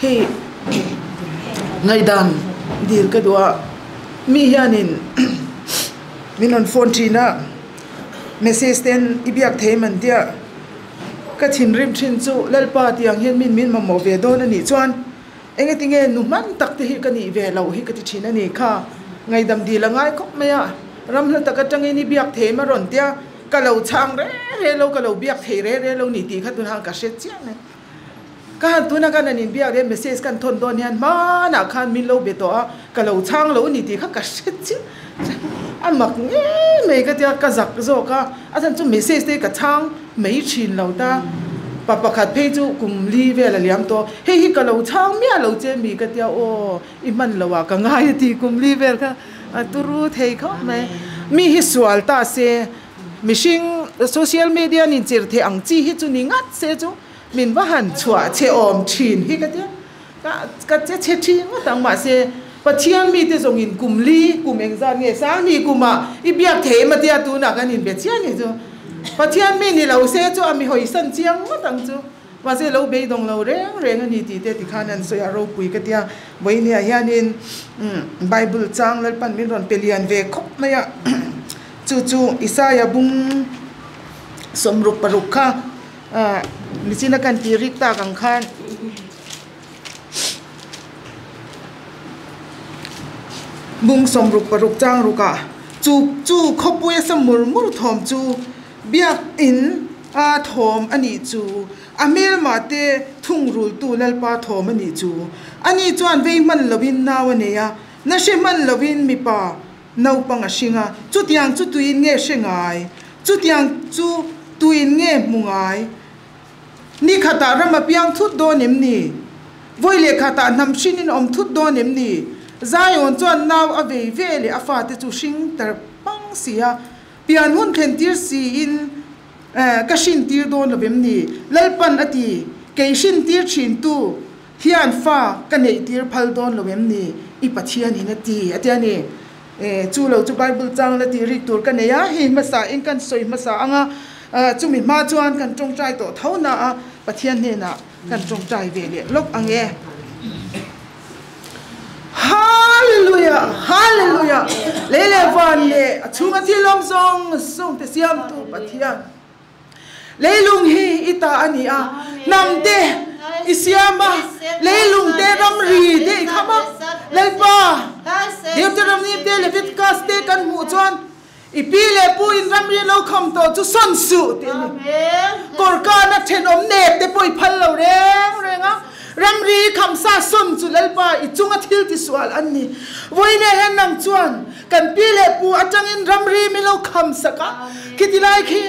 Hei ngaihdan dil ka duh a, mi hianin min rawn phone thin a, message ten i biak thei em an tia, ka thinrim thin chu Lalpa tiang hian min min mamawh ve dawn a nih chuan Engetinge nu hman tak te hi ka nih ve loh hi ka ti thin a ni kha. Ngaihdam dil a ngai khawp mai a, ram hla tak atangin i biak thei em a rawn tia, ka lo chhang re re lo, ka lo biak thei re re lo ni tih kha tunah ka hre chiang e. Ka han tuna khan an inbiak leh message kan thawn dawn hian hmanah khan min lo be tawh a, ka lo chhang lo ni tih kha ka hre chiang. A mak ngei mai ka tia, ka zak zawk a, a chhan chu message te hi ka chhang mai thin lo ta. Pa pakhat phei chu kum li vel a liam tawh, hei hi ka lo chhang miah lo che mi ka tia, aw i hman lo ah ka ngai a ti kum li vel kha a turu thei khawp mai. Mi hi sual ta se, mihring social media nin chirh thei ang chi hi chu ni ngat se chu min va han chhuah chhe awm thin hi ka tia. Ka ka che chhe thin ngawt ang mahse Pathian mite zawngin kum li kum engzat nge Sangni kumah i biak thei em a tia tunah kan inbe chiah ni chu Pathian mi ni lo se chu a mi hawisan chiang ngawt ang chu mahse lo beidawng lo reng reng a ni tih te tikhan an sawi a ropui ka tia vawinia hianin Bible chang Lalpan min rawn pe lian ve khawp mai a chu chu Isaia bung 66 kha michina kan tih rik tak ang khan. Bung 66 chang rukah chu chu khawpui a sa mur mur thawm chu biakin a thawm a nih chu, a hmelmah te thungrultu Lalpa thawm a nih chu. Ani chuan vei hman lovin nau a nei a, na hre hman lovin mipa naupang a hring a, chutiang chu tuin nge hre ngai, chutiang chu tuin nge hmu ngai? Ni khatah ram a piang thut dawn em ni? Vawi leh khatah hnam hrinin awm thut dawn em ni? Zion chuan nau a vei ve leh a fate chu hring tar pang si a, pian hun thlen tir siin ka hrin tir dawn lo em ni? Lalpan a ti, Kei hrin tir thin tu hian fa ka neih tir phal dawn lo em ni? I Pathianin a ti, a ti a ni. Chu lo chu Bible chang la tih rik tur ka nei a, hei hmasa in kan sawi hmasa ang a, chumi hma chuan kan tawngtai tawh tho na a, Pathian hnenah kan tawngtai ve leh lawk ang e. Hallelujah! Hallelujah! Lei leh van leh a chhunga thil awm zawng zawng te siamtu Pathian. Leilung hi i ta a ni a, hnam te i siam a, leilung te ramri te i kham a. Lalpa, Deuteronomy te Leviticus te kan hmuh chuan i pi leh pu in ramri lo kham tawh chu sawn suh tih a ni. Kawrkana thenawm nek te pawh i phal lo reng reng a, ramri i kham sa sawn chu Lalpa i chunga thil ti sual an ni. Vawiinah hian nang chuan Kan pi leh pu atangin ramri min lo kham sak a, khiti lai khi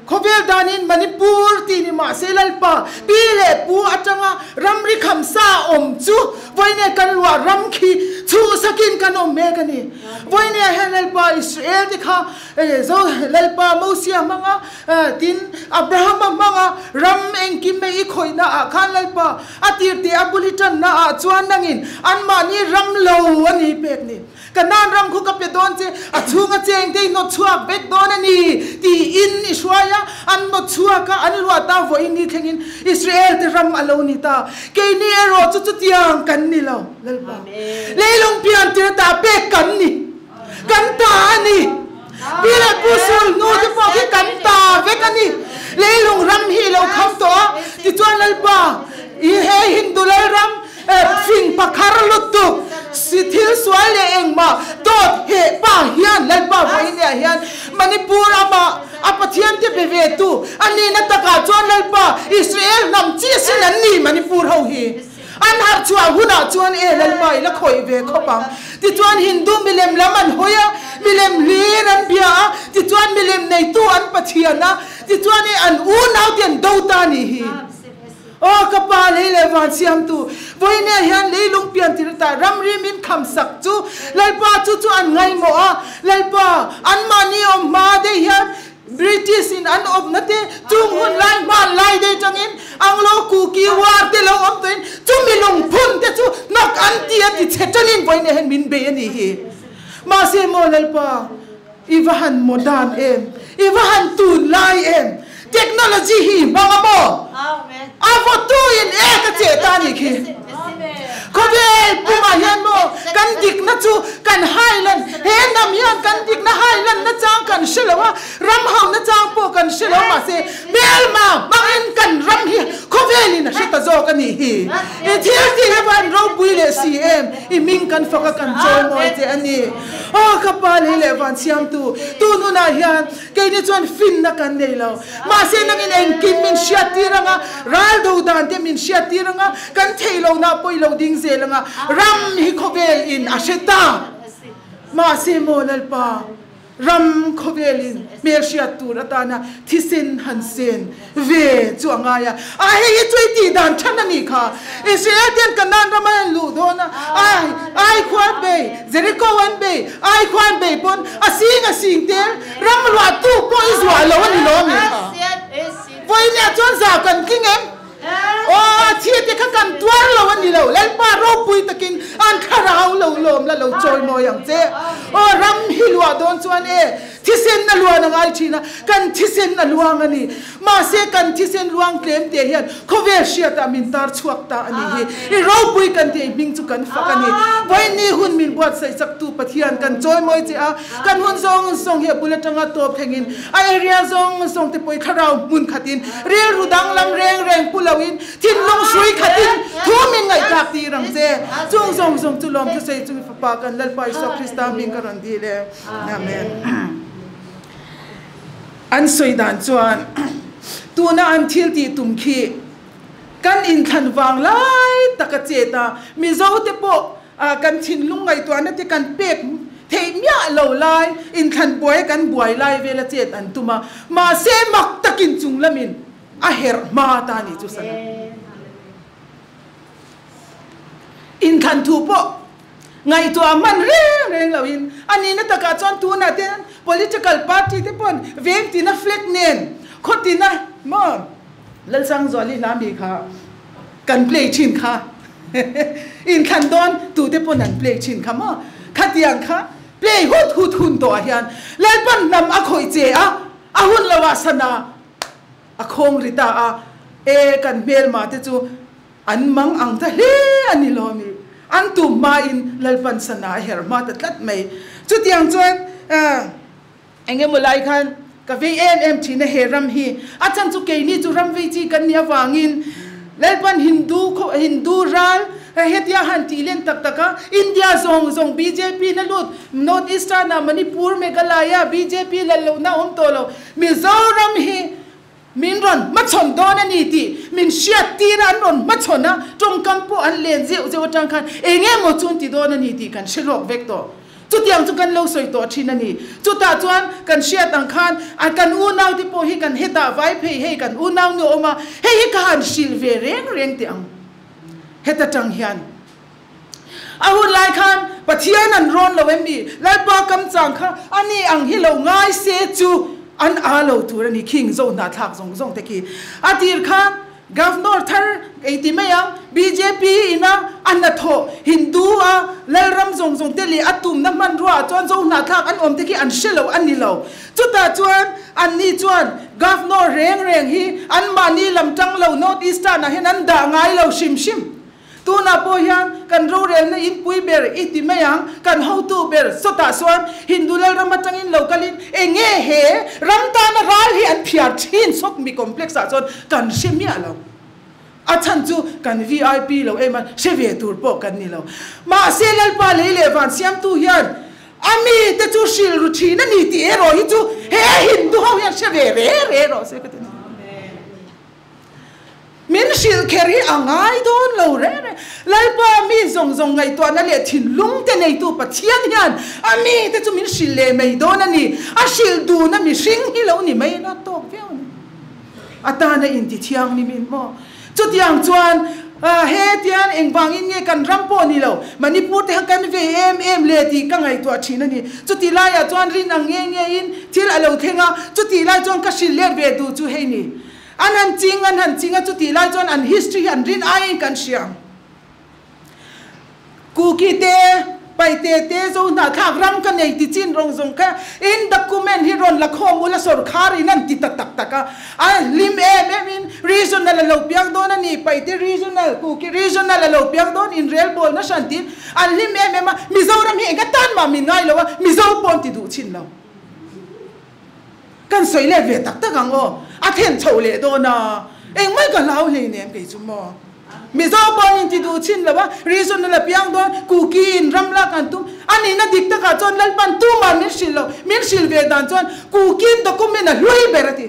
khawvel danin Manipur tih ni mahse Lalpa pi leh pu atanga ramri kham sa awm chu vawinia kan luah ram khi chhuhsakin kan awm mek a ni. Vawinia hian Lalpa Israel te kha zo Lalpa Mosia hmanga tin Abrahama hmanga ram engkim mai i khawihna ah khan Lalpa a tirte a bul i tanna ah chuan nangin anmahni ram lo a ni pek ni. Kanaan ram khu ka pe dawn che, a chhunga cheng te i hnawt chhuak vek dawn a ni, tiin i hruai a, an hnawt chhuak a, an luah ta vawiin ni thlengin Israel te ram a lo ni ta. Keini erawh chu chutiang kan ni lo, Lalpa. Leilung pian tir ta pek kan ni, kan ta a ni. Pi leh Pu Sul hnu te pawh khi kan ta vek a ni. Leilung ram hi i lo kham tawh a, tichuan Lalpa, i he Hindu Lalram fing pakhar lutuk si thil sual leh engmah dawt heh pa hian Lalpa vawinia hian Manipur amah a Pathian te be ve tu a nihna takah chuan Lalpa Israel hnam chi sin an ni Manipur ho hi. An harh chhuah hunah chuan e Lalpa i la khawih ve khawp ang. Tichuan Hindu milem lam an hawi a, milem hlir an bia a, tichuan milem neitu an Pathian a, tichuan e an unaute an do ta a nih hi. Aw ka pa lei leh van siamtu, vawinia hian leilung pian tir ta ramri min kham sak chu Lalpa chu chu an ngaihmawh a, Lalpa anmahni awm hma dei hian British in an awmna te chung hun lai hman lai dei tangin Anglo Kuki war te lo awm tawhin chumi lungphun te chu hnawk an ti a ti chhe tanin vawinia hian min bei a nih hi. Mahse maw Lalpa, i va han maw dan em, i va han tun lai em? Technology hi i hmang a maw? A vawtu in ek a cheh ta a nih khi. Khawvel pumah hian maw kan dikna chu kan hailan, he hnam hian kan dikna hailan nachang kan hre lo a, ram ho nachang pawh kan hre lo mahse hmelma hmangin kan ram hi khawvelin a hre ta zawk a nih hi. I thil tih hi van ropui leh si em, i hming kan fak a kan chawimawi che a ni. Aw ka pa lei leh van siamtu, tun hunah hian Keini chuan finna kan nei lo. Mahse nangin engkim min hriattir ang a, ral do dan te min hriattir ang a, kan theih lohna pawh i lo ding zel ang a, ram hi khawvel in a hre ta. Mahse maw Lalpa, ram khawvel in hmelhriat tur atana thisen han sen ve chu a ngai a, a hei hi chu i tih dan than a nih kha. Israel ten Kanaan rama an luh dawn a, ai ai khuan bei, Jericho an bei, ai khuan bei pawn a sing a sing tel, ram ruah tu pawh i zuah lo a ni lo a mi kha. Vawiinah chuan zau kan tling em? Aw, a thi te kha kan tuar lo a ni lo, Lalpa ropui takin an thlarau lo lawm la lo chawimawi ang che. Aw, ram hi luah dawn chuan e, Thisen a luan a ngai thin a, kan thisen a luang a ni. Mahse kan thisen luang tlem te hian khawvel hriatah min tar chhuak ta a nih hi. I ropui kan tih hming chu kan fak a ni. Vawiinni hun min buatsaih chaktu Pathian kan chawimawi che a, kan hun zawng zawng hi a bul atanga tawp thlengin a area zawng zawng te pawh i thlarau hmun khatin rilru danglam reng reng pu loin thinlung hrui khatin thu min ngaihtlak tir ang che. Chung zawng zawng chu lawm thusawi chu Fapa kan Lalpa Isua Krista hming ka rawn dil e. Amen. An sawi dan chuan tuna an thil tih tum khi kan inthlan vang lai tak a chet a, Mizo te pawh kan thinlung ngaihtuahna te kan pek theih miah lo lai, inthlan buai kan buai lai vel a chet an tum a, mahse mak takin chung lamin a herh hma ta ni chu sana. Inthlan thu pawh Ngaihtuah hman reng reng loin a nihna takah chuan tunah te political party te pawn veng tina flag nen khaw tina maw Lalsangzuali hla mi kha kan play thin kha inthlan dawn tute pawn an play thin kha maw khatiang kha play hut hut hun tawh ah hian Lalpan hnam a khawih che a a hun lo ah sana a khawng ri ta a e kan hmelma te chu An mang ang ta hle a ni lo mi. An tum hmain Lalpan sana a her hma ta tlat mai. Chutiang chuan eng emaw lai khan ka vei em em thin a he ram hi. A chhan chu keini chu ram vei chi kan nih avangin Lalpan Hindu khaw Hindu ral hetia han tih len tak tak a India zawng zawng bjp na lut North Eastern ah Manipur Meghalaya bjp lal lohna a awm tawh lo Mizoram hi Min rawn hmachhawn dawn a ni tih min hriat tir a, an rawn hmachhawn a, tawngkam pawh an len zeuh zeuh atang khan eng emaw chu an ti dawn a ni tih kan hre lawk vek tawh. Chutiang chu kan lo sawi tawh thin a ni. Chutah chuan kan hriat ang khan a kan unaute pawh hi kan hetah vai phei hei kan unau nu a awm a, hei hi ka han hrilh ve reng reng teh ang. Heta tang hian a hun lai khan Pathian an rawn lo em mi? Lalpa kam chang kha a ni ang hi lo ngai se chu an aa lo tur a ni. Khing zo hna thlak zawng zawng te khi a tir khan Governor thar ei ti mai ang bjp ina a hnathawh Hindu a Lalram zawng zawng te leh a tumna hmanrua ah chuan zo hna thlak an awm te khi an hre lo a ni lo. Chutah chuan anni chuan Governor reng reng hi anmahni lam tang lo North Eastern ah hian an dah ngai lo hrim hrim. Tunah pawh hian kan rorelna inpui ber i ti mai ang, kan hotu ber sawtah chuan Hindu Lalram atangin lo kalin eng nge he ram tana ral hi an phiar thin sawk mi complex ah chuan kan hre miah lo. A chhan chu kan vip lo em a, hre ve tur pawh kan ni lo. Mahse Lalpa lei leh van siamtu hian a mi te chu hrilh ru thin a ni tih erawh hi chu he Hindu ho hian hre ve re re rawh se ka ti. Min hrilh kher hi a ngai dawn lo reng reng. Lalpa mi zawng zawng ngaihtuahna leh thinlung te neitu Pathian hian a mite chu min hrilh leh mai dawn a ni. A hrilh duna mihring hi lo ni mai ila tawk viau a ni. A tana inti thianghlim in maw? Chutiang chuan hetian engvangin nge kan ram pawh ni lo Manipur te kha kan vei em em le tih ka ngaihtuah thin a ni. Chutih laiah chuan rin ang nge ngein thil a lo thleng a, chutih lai chuan ka hrilh let ve duh chu hei ni. An han ching, an han ching a, chutih lai chuan an history hi an rin aiin kan hria. Kuki te, Paite te zo hnahthlak ram ka nei ti chin rawng zawng kha in document hi rawn la khawm ula sawrkhar in an ti ta tak tak a, a hlim em em in regional a lo piang dawn a ni, Paite regional, Kuki regional a lo piang dawn in relbawl na hran tiin an hlim em em a, Mizoram hi enga tan mah min ngai lo a, Mizo pawh an ti duh chin lo. Kan sawi let ve tak tak ang aw, a then chhoh leh dawn a, engmai ka hlau hleinem kei chu maw. Mizo pawh in ti duh chin lo a, regional a piang dawn, Kuki in ram lak an tum, a nihna dik takah chuan Lalpan tumah min hrilh lo, min hrilh ve dan chuan Kuki in document a hlui ber a ti.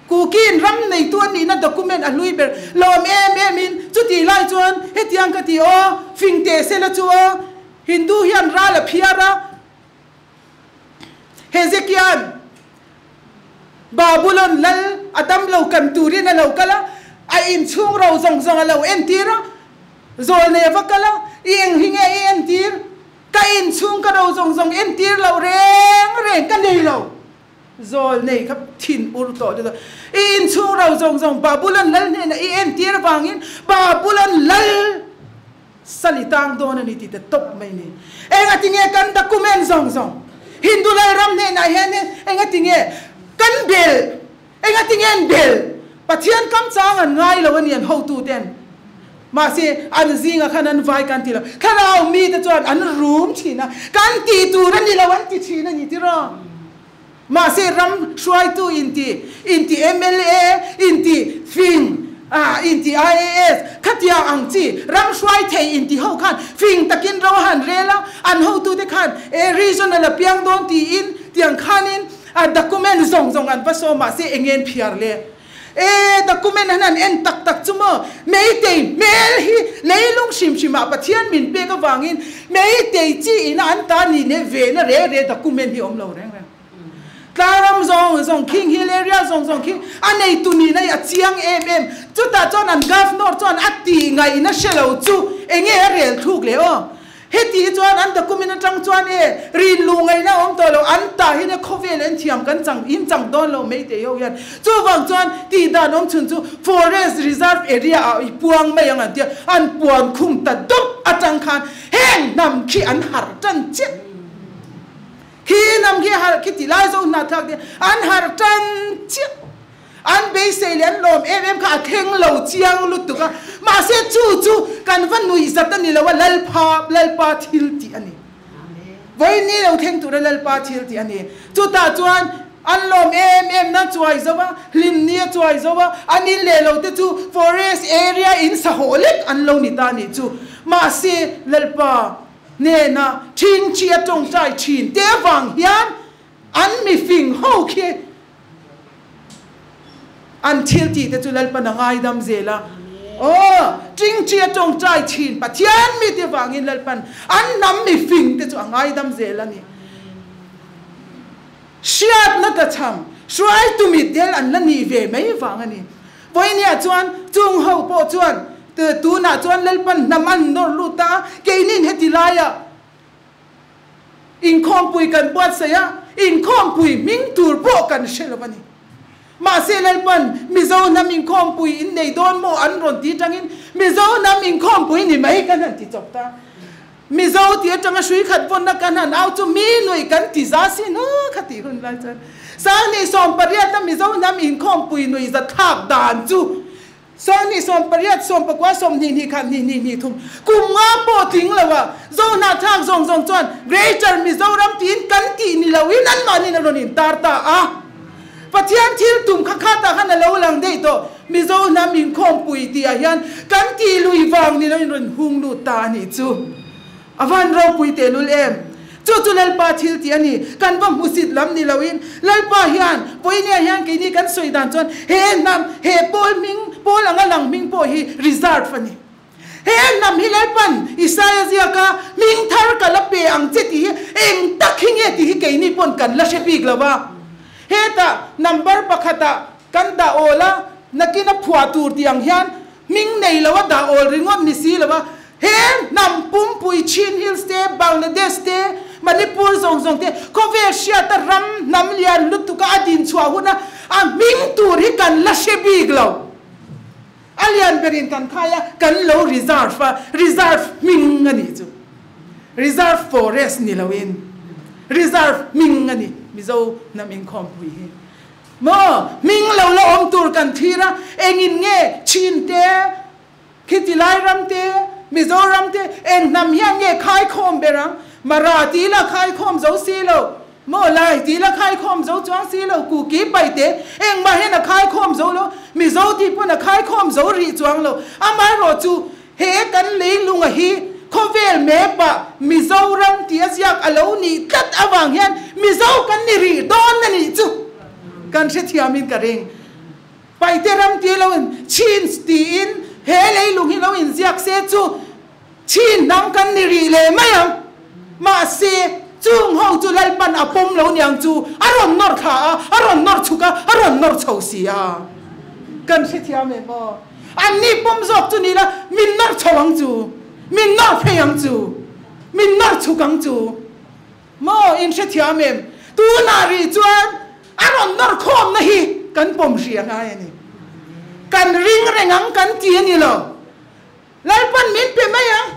Kuki in ram neitu a nihna document a hlui ber lawm em em in chutih lai chuan hetiang ka ti aw, fing teh sela chu aw, Hindu hian ral a phiar a, Hezekia'n Babulon lal a damlo kan turin a lo kal a, a inchhung ro zawng zawng a lo entir a, Zawlnei a va kal a, I eng hi nge i entir? Ka inchhung ka ro zawng zawng entir loh reng reng ka nei lo. Zawlnei kha thin ur tawh te chuan, I inchhung ro zawng zawng Babulon lal hnenah i entir avangin Babulon lal Sali tang dawn a ni tih te tawp mai ni. Engati nge kan document zawng zawng Hindu Lalram hnenah hian engati nge kan bel, engati nge an bel? Pathian kam chang an ngai lo a ni an hotu ten. Mahse an zingah khan an vai kan ti lo. Thlarau mite chuan an rum thin a, kan tih tur a ni lo an ti thin a ni tiraw? Mahse ram hruaitu inti, inti mla, inti fing, ah inti IAS, khatiang ang chi ram hruai thei inti ho khan fing takin ro a han rel a, an hotute khan e regional a piang dawn tiin tiang khanin a document zawng zawng an va sawm mahse eng en phiar le. E document han han en tak tak chu maw Meitei hmel hi leilung hrim hrimah Pathian min pek avangin Meitei chi ina an ta ni leh ve na re re document hi awm lo reng reng. Tlaram zawng zawng khing hill area zawng zawng khi a neitu nihna hi a chiang em em. Chutah chuan an governor chuan a tih ngaihna hre lo chu enge a rel thluk leh aw. Heti hi chuan an document atang chuan e rinlu ngaihna a awm tawh lo, an tah hian e khawvel en thiam kan chang in chang dawn lo mai teh ho hian. Chuvang chuan tih dan awm chhun chu forest reserve area ah i puang mai ang an tia, an puan khum ta dawp atang khan heng hnam khi an harh tan chiah. Khi hnam khi harh khi ti lai zo hnahthlak te an harh tan chiah. An beisei leh an lawm em em kha a thleng lo chiang lutuk a, mahse chu chu kan va nuih zat a ni lo a, Lalpha, Lalpa thil tih a ni. Vawiin ni lo thleng tura Lalpa thil tih a ni. Chutah chuan an lawm em em na chuai zo a, hlim ni a chuai zo a, an in leh lo te chu forest area in sahawh lek an lo ni ta a nih chu. Mahse Lalpa hnena ṭhingṭhi a tawngtai ṭhin te avang hian an mifing ho khi An thil tih te chu Lalpan a ngaidam zel a. Aw, ṭingṭi a ṭawngṭai ṭhin Pathian mite vangin Lalpan an hnam mifing te chu a ngaidam zel a ni. Hriatna tlachham hruaitu mitdel an la nih ve mai vang a ni. Vawinia chuan chung ho pawh chuan tunah chuan Lalpan hnam an nawr lut ta a, keinin heti laiah Inkhawmpui kan buatsaih a, inkhawmpui hming tur pawh kan hre lo a ni. Mahse Lalpan Mizo hnam inkhawmpui in nei dawn maw an rawn ti tangin Mizo hnam inkhawmpui ni mai kan han ti chawp ta. Mizo tih atanga hrui khat vawnna kan han au chu mi nuih kan ti za sin a kha tih hun lai chuan Sanghnih 18 a Mizo hnam inkhawmpui nuih za thlak dan chu 28 19 20 hnih khat hnih hnih hnih thum kum nga pawh tling lo a Zohnahthlak zawng zawng chuan Greater Mizoram tiin kan tih ni loin anmahniin a rawn intar ta a. Pathian thil tum kha khatah khan a lo lang daih tawh. Mizo hnam inkhawmpui tihah hian kan tih lui vang ni loin rawn hung lut ta a nih chu. A van ropui tehlul em? Chu chu Lalpa thil tih a ni. Kan va hmusit lam ni loin Lalpa hian vawinia hian keini kan sawi dan chuan he hnam, he pawl hming, pawl anga lang hming pawh hi reserve a ni. He hnam hi Lalpan Isaia ziaka hming thar ka la pe ang che tih hi eng tak hi nge tih hi keini pawn kan la hre bik lo va. Hetah number pakhatah kan dah awl a, nakin a phuah tur tih ang hian Hming nei lo a dah awl ringawt ni si lo a, he hnam pumpui Chin Hills te, Bangladesh te, Manipur zawng zawng te khawvel hriata ram hnam lian lutuk a a din chhuah hun a, a hming tur hi kan la hre bik lo. A lian berin kan khai a, kan lo reserve a, reserve hming a nih chu. Reserve Forest ni loin Reserve hming a ni Mizo hnam inkhawmpui hi. Maw hming lo la awm tur kan thlir a, engin nge Chin te, khiti lai ram te, Mizoram te eng hnam hian nge khaikhawm ber ang? Mara tih la khaikhawm zo si lo, maw Lai tih la khaikhawm zo chuang si lo, Kuki pai te engmah hian a khaikhawm zo lo, Mizo tih pawn a khaikhawm zo rih chuang lo. Amaherawh chu he kan leilunga hi khawvel map ah Mizoram tih a ziak a lo nih tlat avang hian Mizo kan ni rih dawn a nih chu kan hrethiamin ka ring. Paite ram tih lo in Chin tiin he leilung hi lo inziak se chu Chin hnam kan ni rih leh mai ang. Mahse, chung ho chu Lalpan a pawm lo niang chu a rawn nawr thla a, a rawn nawr chhuk a, a rawn nawr chho si a. Kan hrethiam em aw? Anni pawm zawk chu ni la, min nawr chho ang chu, min nawr phei ang chu, min nawr chhuk ang chu. Maw, in hrethiam em? Tunah rih chuan a rawn nawr khawmna hi kan pawm hrih a ngai a ni. Kan ring reng ang kan ti a ni lo. Lalpan min pe mai ang.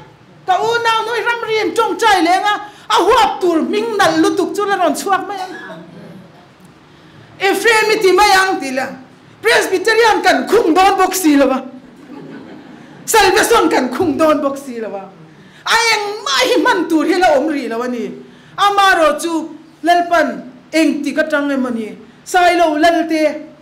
Ka unau nui ramri in tawngtai leng a, a huap tur hming nalh lutuk chu la rawn chhuak mai ang. Ephraim i ti mai ang tih la, Presbyterian kan khung dawn bawk si lo va, Salvation kan khung dawn bawk si lo va, a engmah hi hman tur hi la awm rih lo a ni. Amaherawh chu Lalpan engtik atang emaw ni, Sailo Lalte,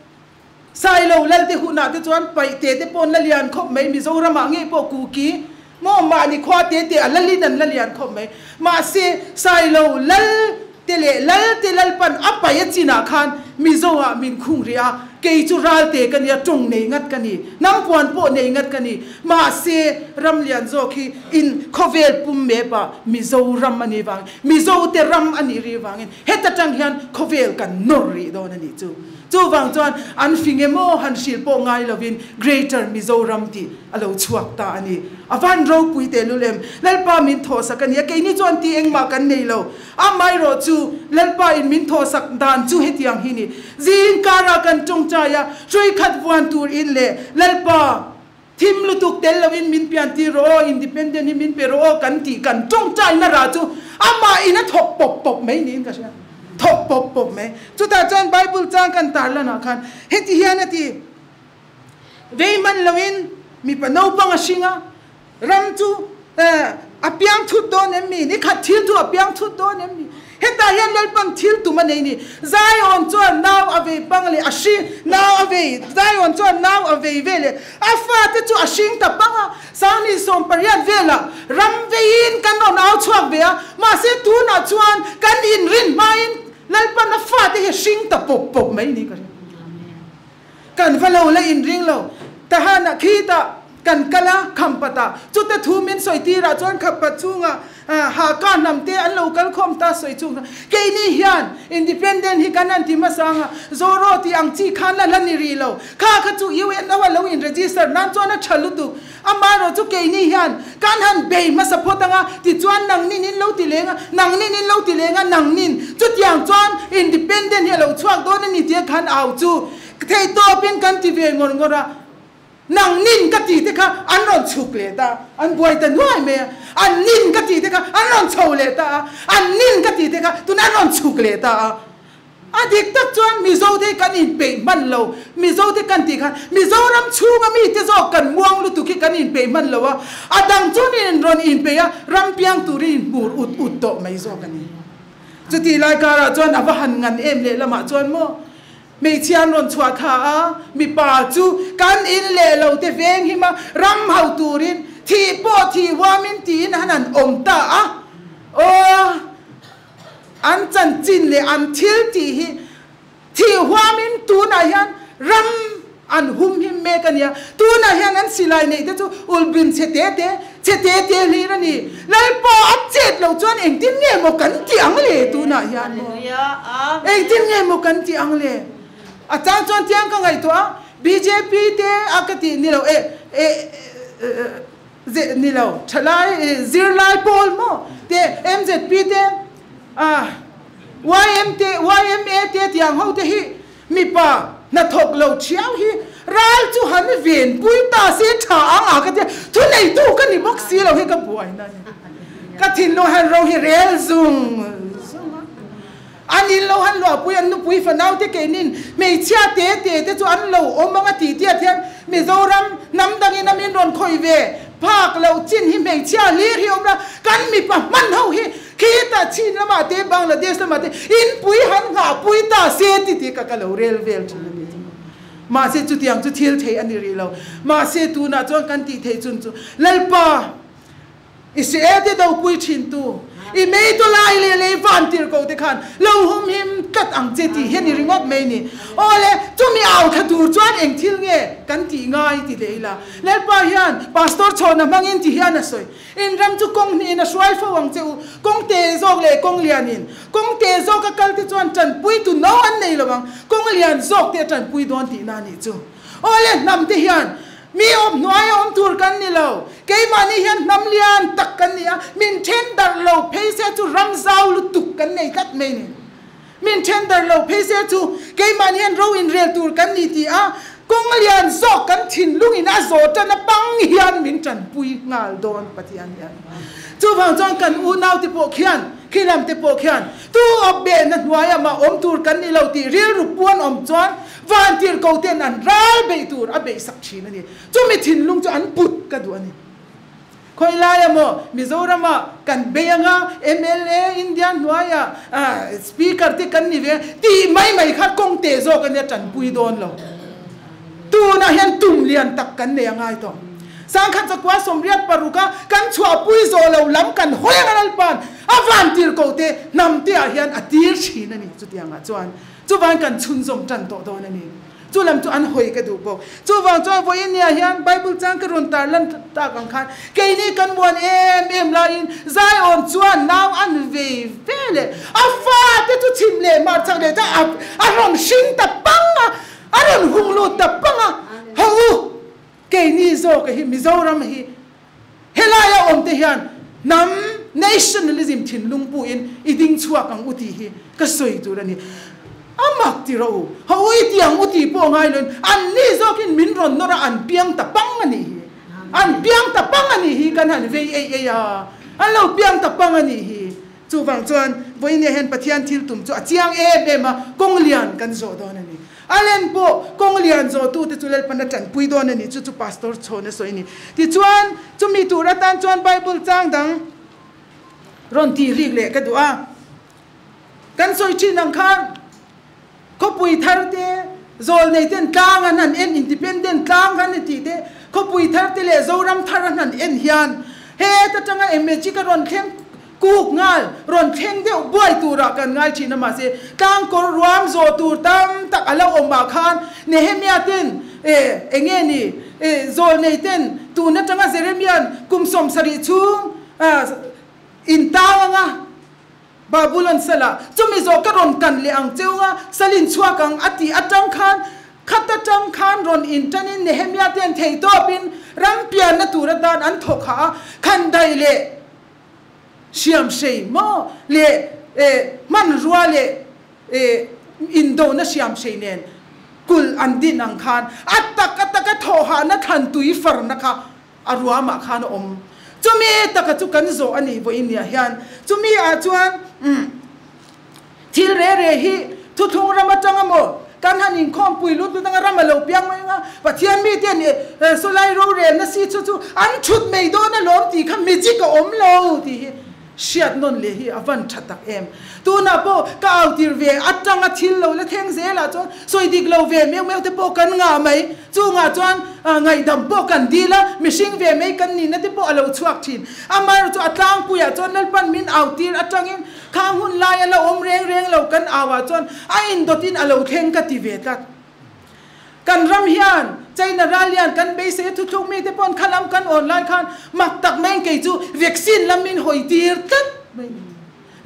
Sailo Lalte hunah te chuan paihte te pawh an la lian khawp mai, Mizoramah ngei pawh Kuki maw mahni khua te te a lalin an la lian khawp mai. Mahse, Sailo Lal te leh Lal te Lalpan a paih a chinah khan Mizoah min khung rih a, kei chu Ralte ka nia, tawng nei ngat ka ni, hnam puan pawh nei ngat ka ni. Mahse, ram lian zawk hi in khawvel pum mepah Mizoram a nih vangin, Mizo te ram a nih rih vangin heta tang hian khawvel kan nawr rih dawn a nih chu. Chuvang chuan an fing emaw han hrilh pawh ngai lovin Greater Mizoram tih a lo chhuak ta a ni. A van ropui tehlul em? Lalpa min thawhsak a ni a, keini chuan tih engmah kan nei lo. Amaherawh chu Lalpa in min thawhsak dan chu hetiang hi ni. Zing karah kan tawngtai a, hrui khat vuan tur in leh Lalpa thim lutuk tel loin min pian tir rawh aw, independent hi min pe rawh aw kan tih kan tawngtaina rah chu amah in a thawk pawp pawp mai niin ka hria. Thawk pawp pawp mai. Chutah chuan Bible chang kan tarlanah khan heti hian a ti, Vei hman loin mipa naupang a hring a, ram chu a piang thut dawn em mi? Ni khat thil thu a piang thut dawn em mi? Hetah hian Lalpan thil tum a nei ni. Zion chuan nau a vei pang leh a hring, nau a vei, Zion chuan nau a vei ve leh a fate chu a hring ta pang a. Sangni 18 velah ram veiin kan rawn au chhuak ve a, mahse tunah chuan kan inrin hmain Lalpan a fate hi a hring ta pawp pawp mai ni ka ring. Kan va lo la inring lo. Tahanah khitah kan kal a, Khampatah. Chute thu min sawi tirah chuan Khampat chhungah Haka hnam te an lo kal khawm ta sawi chung kha. Keini hian Independent hi kan han ti hmasa ang a, Zoro tih ang chi khan la la ni rih lo. Kha kha chu UNO a lo in register nan chuan a tha lutuk. Amaherawh chu keini hian kan han bei hmasa phawt ang a, tichuan nangnin in lo ti leng a, nangnin in lo ti leng a, nangnin. Chutiang chuan Independent hi a lo chhuak dawn a ni tia khan au chu theihtawpin kan ti ve ngawr ngawr a. Nang nin ka tih te kha an rawn chhuk leh ta a, an buai ta nuai mai a. An nin ka tih te kha an rawn chho leh ta a, an nin ka tih te kha tunah an rawn chhuk leh ta a. A dik tak chuan Mizo te kan inpeih hman lo, Mizo te kan tih khan Mizoram chhunga mite zawk kan muang lutuk hi kan inpeih hman lo a, a dang chu nin rawn inpeih a, ram piang turin inhmur ut ut tawh mai zawk a ni. Chutih lai karah chuan a va han ngan em leh lamah chuan maw Hmeichhia an rawn chhuah tha a, mipa chu kan in leh lo te veng him a, ram ho turin thih pawh thih huamin tiin han han awm ta a. Aw, an chanchin leh an thil tih hi thih huamin tunah hian ram an hum him mek a nia. Tunah hian an silai neih te chu ulbin chhe te te, chhe te te hlir a ni. Lalpa a chet loh chuan engtin nge maw kan tih ang le tunah hian maw? Engtin nge maw kan tih ang le? A chang chuan tiang ka ngaihtuah a, bjp te a ka tih ni lo e, e, ze ni lo, thalai zirlai pawl maw te, mzp te, ah, ym te, yma te tiang ho te hi Mipa hnathawk lo thiau hi ral chu han ven pui ta se tha ang a ka tia, thuneitu ka ni bawk si lo hi ka buai na a ni. Ka thinlung han ro hi rel zung zung a. An in lo han luahpui an nupui fanau te keinin hmeichhia te te te chu an lo awm ang a ti tiat hian Mizoram hnam dangin a min rawn khawih ve phak loh chin hi hmeichhia hlir hi awm la, kan mipa hman ho hi khitah Chin lamah te Bangladesh lamah te inpui han nghahpui ta se ti ti ka ka lo rel vel thin a ni chu. Mahse chutiang chu thil thei a ni rih lo. Mahse tunah chuan kan tih theih chun chu Lalpa, I hre te dopui thin tu, i mei tu lai leh lei van tir ko te khan lo hum him tlat ang che tih hian i ringawt mai ni. Aw le, chumi au thla tur chuan eng thil nge kan tih ngai ti leh ila. Lalpa hian Pastor chhawna hmangin ti hian a sawi. In ram chu kawng hnihin a hruai fo ang che u, kawng te zawk leh kawng lianin. Kawng te zawk a kal te chuan tanpui tu no an nei lo ang, kawng lian zawk te a tanpui dawn tihna a nih chu. Aw le, hnam te hian Mi awm hnuaia awm tur kan ni lo. Keimahni hian hnam lian tak kan ni a, min then darh lo phei se chu ram zau lutuk kan nei tlat mai ni. Min then darh lo phei se chu keimahni hian ro inrel tur kan ni ti a, kawng lian zawk kan thinlungin a zawh tan apang hian min tanpui nghal dawn Pathian hian. Chuvang chuan kan unaute pawh khian, khi lamte pawh khian tu awp behna hnuaia mah awm tur kan ni lo tih rilru puan awm chuan Vantirhko ten an ral beih tur a beih sak thin a ni. Chumi thinlung chu an put ka duh a ni. Khawi laia maw Mizorama kan bei anga mla India hnuaia Speaker te kan ni ve tih mai mai kha kawng teh zawk a nia tanpui dawn lo. Tunah hian tum lian tak kan nei a ngai tawh. Sangkhat zakua 86 a kan chhuahpui zawh lo lam kan hawi anga Lalpa'n a vantirhko te hnam te ah hian a tir thin a ni chutiangah chuan. Chuvang kan chhunzawm tan tawh dawn a ni. Chu lam chu an hawi ka duh bawk. Chuvang chuan vawiin nia hian Bible chang ka rawn tar lan tak ang khan keini kan muan em em laiin Zion chuan nau an vei ve leh a fate chu chhim leh mar chak leh ta a rawn hring ta pang a, a rawn hung lut ta pang a. Haw u, keini zawk hi Mizoram hi Helaia awmte hian hnam nationalism thinlung puhin i ding chhuak ang u tih hi ka sawi tur a ni. A mak ti rawh u, ha ui ti ang u tih pawh ngai loin anni zawkin min rawn nawr a, an piang ta pang a nih hi. An piang ta pang a nih hi kan han vei eih eih a, an lo piang ta pang a nih hi. Chuvang chuan vawiin hian Pathian thil tum chu a chiang em em a, kawng lian kan zawh dawn a ni. A len pawh kawng lian zawhtute chu Lalpan a tanpui dawn a ni, chu chu Pastor chhawn a sawi a ni. Tichuan, chumi tur atan chuan Bible chang dang rawn tih rik leh ka duh a. Kan sawi thin ang khan khawpui thar te, zawlnei ten tlang an han en, independent tlang an tih te, khawpui thar te leh Zoram thar an han en hian het atanga emagic a rawn thleng Kuk nghal rawn thleng deuh buai turah kan ngai thin a, mahse tlangkawr ruam zawh tur tam tak a lo awm ah khan Nehemia ten eh enge ni eh zawlnei ten tun atanga Jeremia'n kum 70 chhung ah in tang anga Babulon salah chumi zawh ka rawn kan leh ang cheu a salin chhuak ang a tih atang khan khat atang khan rawn in tanin Nehemia ten theitawpin ram pianna tur atan an thawk hah a, khandai leh Hriamhrei maw leh hmanrua leh indona hriamhrei nen kulh an din ang khan a tak a taka thawhahna thlan tui farna kha a ruamah khan a awm. Chumi taka chu kan zawh a nih vawiin niah hian chumi ah chuan Thil re re hi thuthlung ram atang emaw kan han inkhawmpui lut lut anga ram a lo piang mai anga Pathian mite an sawlai rorelna si chu chu an thut mai dawn alawm tih kha magic a awm lo tih hi hriat nawn leh hi a van tha tak em. Tunah pawh ka au tir ve atanga thil lo la thleng zelah chuan sawi dik lo ve meuh meuh te pawh kan ngah mai. Chungah chuan ngaihdam pawh kan dil a, mihring ve mai kan nihna te pawh a lo chhuak thin. Amaherawhchu a tlangpuiah chuan Lalpan min au tir atangin Khang hun lai a la awm reng reng lo kan au ah chuan a indawt in a lo thleng ka ti ve tlat. Kan ram hian China ral lian kan beisei a thuthluk mi te pawn kha lam kan awn lai khan mak tak mai in kei chu vaccine lam min hawi tir tlat mai ni.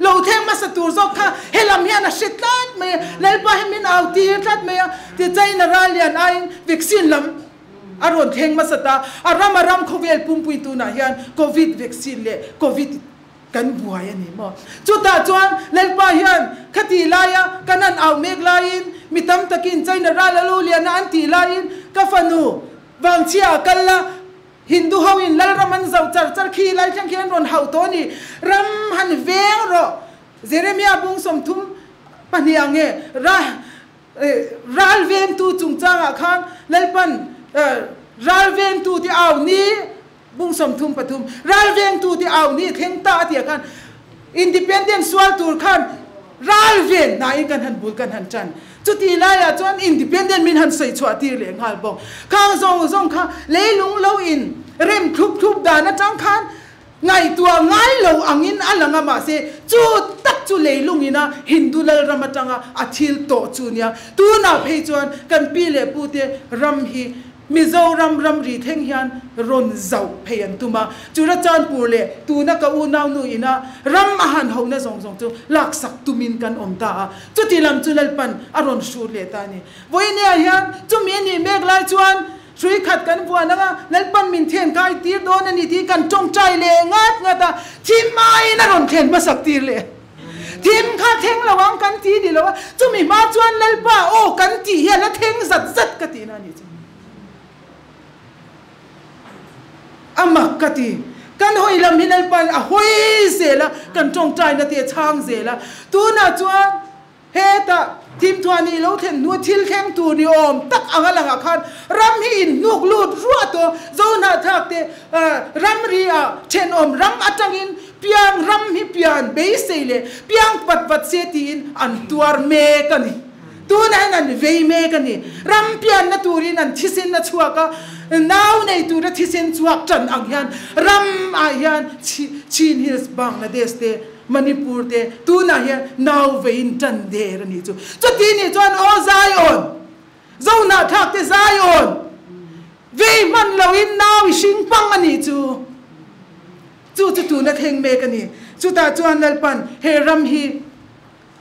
Lo thleng hmasa tur zawk kha he lam hian a hre tlat mai a, Lalpa hi min au tir tlat mai a ti China ral lian aiin vaccine lam a rawn thleng hmasa ta. A ram a ram khawvel pumpui tunah hian covid vaccine leh covid Kan buai a ni maw? Chutah chuan Lalpa hian khati laia kan han au mek laiin mi tam takin China ral a lo lian a an tih laiin ka fanu Vangchhia a kal la, Hindu ho in Lalram an zoh char char khi lai thleng khi an rawn hauh tawh a ni. Ram han veng rawh. Jeremia bung 32 ah nge ra ral vengtu chungchangah khan Lalpan ral vengtu te au ni bung 33 ral vengtu te au ni thleng ta a tih ah khan Independent sual tur khan ral ven hnain kan han bul kan han tan. Chuti laiah chuan independent min han sawi chhuah tir leh nghal bawk. Khang zawng zawng kha leilung lo in rem thlup thlup dan atang khan ngaihtuah ngai lo angin a lang a mahse chu tak chu leilung ina Hindu lalram atanga a thil tawh chu nia. Tunah phei chuan kan pi leh pute ram hi Mizoram ramri thleng hian rawn zauh phei an tum a, Churachandpur leh tuna ka unaunu ina ram a han hona zawng zawng chu laksak tumin kan awm ta a, chuti lam chu Lalpan a rawn hrut leh ta a ni. Vawinia hian chumi a nih mek lai chuan hrui khat kan vuan anga Lalpan min then kai tir dawn a ni tih kan tawngtai leh ngat ngat a, thim aiin a rawn thlen hmasak tir leh. Thim kha thleng lo ang kan ti ni lo a, chumi hma chuan Lalpa aw kan tih hi a la thleng zat zat ka tihna a nih chu. A mak ka ti. Kan hawi lam hi Lalpain a hawi zel a, kan tawngtaina te a chhang zel a. Tunah chuan hetah thimthuah nih lo thlen hnu thil thleng tur ni awm tak anga langah khan ram hi in hnuk lut ruah tawh. Zohnahthlak te ramri ah thenawm ram atangin Piang ram hi pian beisei leh piang vat vat se tiin an tuar mek a ni. Tunah hian an vei mek a ni. Ram pianna turin an thisen a chhuak a, nau nei tura thisen chhuak tan ang hian ram ah hian Chin Hills, Bangladesh te, Manipur te tunah hian nau veiin tan der a nih chu. Chuti nih chuan aw Zion, Zohnahthlak te Zion, vei hman loin nau i hring pang a nih chu. Chu chu tuna thleng mek a ni. Chutah chuan Lalpan he ram hi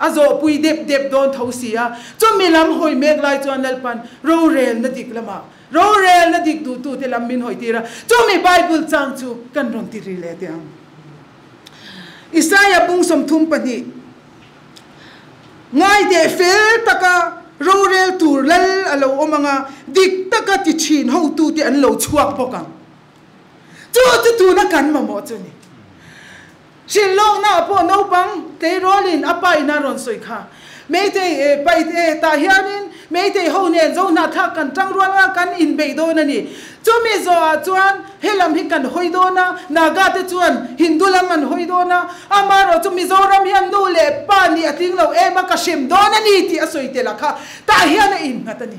a zawhpui dep dep dawn tho si a. Chumi lam hawi mek lai chuan Lalpan rorelna dik lamah rorelna dik duhtute lam min hawi tir a. Chumi Bible chang chu kan rawn ti ri leh teh ang. Isaia bung 32 Ngai teh fel taka rorel tur lal a lo awm ang a, dik taka ti thin hotute an lo chhuak bawk ang. Chu chu tuna kan mamawh chu ni. Hrilhlawkna ah pawh naupang tleirawlin a pa ina rawn sawi kha. Meitei e pai e tah hianin Meitei ho nen zo hnahthlak kan tang rual anga kan inbeih dawn a ni. Chumi zawhah chuan helam hi kan hawi dawn a, Naga te chuan Hindu lam an hawi dawn a, amaherawh chu Mizoram hian nu leh pa nih a tling lo em a ka hrem dawn a ni tih a sawi tel a kha tah hian a innghat a ni.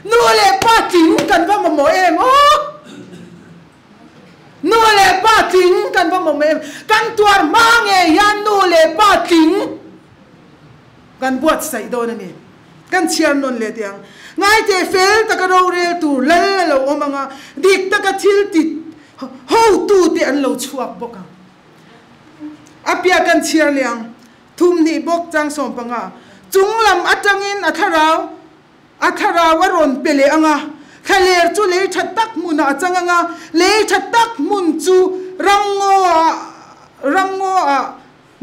Nu leh pa tling kan va mamawh em aw! Nu leh pa tling kan va mamawh em? Kan tuar hma ngei hian nu leh pa tling kan buatsaih dawn a ni. Kan chhiar nawn leh teh ang. Ngaite fel taka rorel tur lal a lo awm ang a, dik taka thil ti hotute an lo chhuak bawk ang. A piah kan chhiar leh ang. Thumhnih bawk chang 15. Chung lam atangin a thlarau A thlarau a rawn pe leh ang a, thlaler chu lei tha tak hmunah a chang ang a, lei tha tak hmun chu ramngaw ah ramngaw ah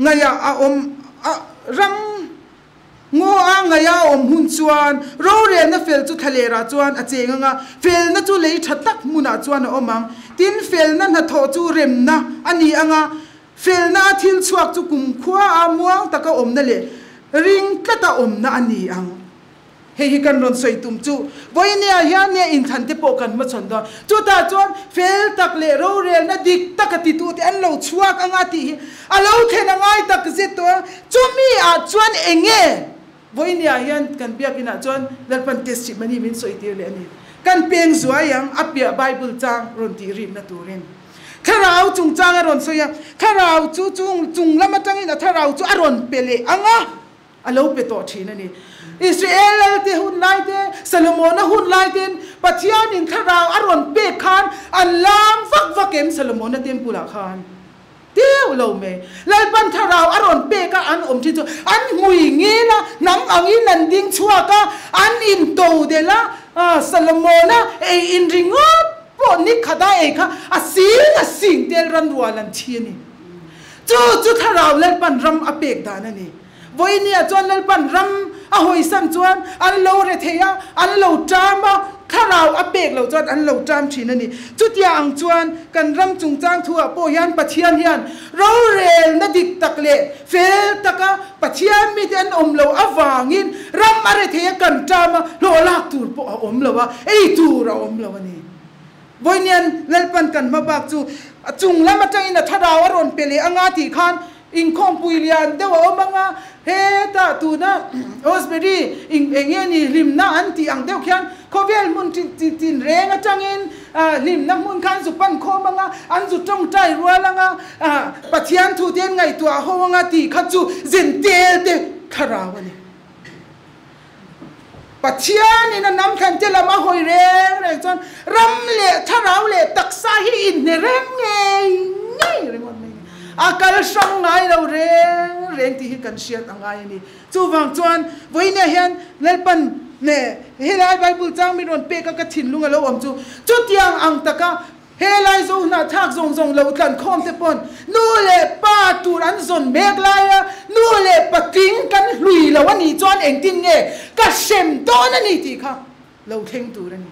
ngaihah a awm a, ram ngaw ah ngaihah a awm hun chuan rorelna fel chu thlalerah chuan a cheng ang a, felna chu lei tha tak hmunah chuan a awm ang. Tin, felna hnathawh chu remna a ni ang a, felna a thil chhuak chu kumkhua a muang taka awmna leh ring tlata awmna a ni ang. Hei hi kan rawn sawi tum chu vawinia hian nge inthlan te pawh kan hmachhawn dawn. Chutah chuan fel tak leh rorelna dik taka titute an lo chhuak anga tih hi a lo thlen a ngai tak zet tawh a. Chumi ah chuan eng nge vawinia hian kan biakinah chuan Lalpan testimony min sawi tir leh a ni. Kan peng zuai ang a piah Bible chang rawn tih ripna turin Thlarau chungchang a rawn sawi a. Thlarau chu chung chung lam atangin a thlarau chu a rawn pe leh ang a. A lo pe tawh thin a ni. Israel lalte hun lai te, Solomona hun lai ten Pathianin thlarau a rawn pek khan an lam vak vak em Solomona temple ah khan? Teuh lo mai. Lalpan thlarau a rawn pek a an awm thin chu an hmui ngil a, hnam angin an ding chhuak a, an into del a, Solomona ei in ringawt pawh ni khat a ei kha a sing a sing tel ran rual an thi a ni. Chu chu thlarau Lalpan ram a pek dan a ni. Vawinia chuan Lalpan ram a hawisan chuan an lo re thei a, an lo ṭam a. thlarau a pek loh chuan an lo ṭam ṭhin a ni. Chutia ang chuan kan ram chungchang thuah pawh hian Pathian hian rorelna dik tak leh fel taka Pathian mite an awm loh avangin ram a rethei a kan ṭam a, hlawh lak tur pawh a awm lo a, ei tur a awm lo a ni. Vawiinian Lalpan kan hmabak chu a chung lam atangin a thlarau a rawn pe leh anga tih khan inkhawmpui lian deuh a awm anga, hetah tuna Osbury eng nge ni hlimna an tih ang deuh khian khawvel hmun tin reng atangin hlimna hmun kha an zu pan khawm anga, an zu tawngtai rual anga, Pathian thu te an ngaihtuah ho anga tih kha chu zintel te thlarau a ni. Pathianin a hnam thlan te lam a hawi reng reng chuan ram leh thlarau leh taksa hi inhne reng ngei ngei ringawt mai a ni. A kal hrang ngai lo reng reng tih hi kan hriat a ngai a ni. Chuvang chuan vawiinah hian Lalpan neh helai Bible chang min rawn pek a ka thinlung a lo awm chu chutiang ang taka He lai zo hnahthlak zawng zawng lo tlan khawm te pawn nu leh pa tur an zawn mek lai a, nu leh patling kan hlui lo a nih chuan engtin nge ka hrem dawn a ni tih kha lo thleng tur a ni.